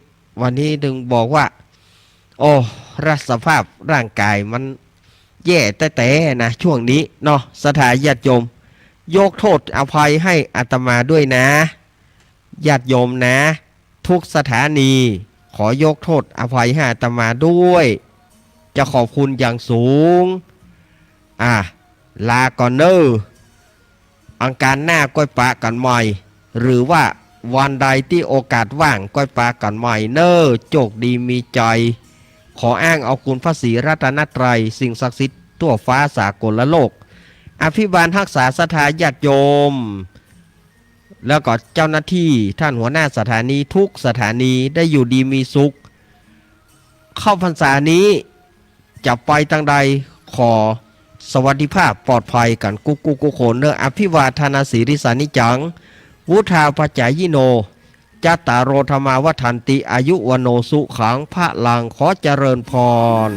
วันนี้จึงบอกว่า โอ้ รักสภาพร่างกายมันแย่แต๊ๆ นะ ช่วงนี้เนาะ ศรัทธาญาติโยม ยกโทษอภัยให้อาตมาด้วยนะ ญาติโยมนะ ทุกสถานี ขอยกโทษอภัยให้อาตมาด้วย จะขอบคุณอย่างสูง อ่ะ ลาก่อนเน่อ อังคารหน้าก้อยปะกั๋นใหม่ หรือว่าวันใดตี้โอกาสว่างก้อยปะกั๋นใหม่เน่อ โจคดีมีชัย ขออ้างเอาคุณพระศรีรัตนตรัย สิ่งศักดิ์สิทธิ์ทั่วฟ้าสากลโลก อภิบาลฮักษาศรัทธาญาติโยม แล้วก็เจ้าหน้าตี้ต้านหัวหน้าสถานีทุกสถานีได้อยู่ดีมีสุข เข้าพรรษานี้จะไปตางใดขอสวัสดิภาพปลอดภัยกั๋นกู้ๆ กู้คนเน่อ อภิวาทนาสีลิสานิจจัง วุฑฒาปะจายิโน จัตตาโร ธัมมา วัฑันติ อายุ วัณโณ สุขัง พะลัง ขอเจริญพร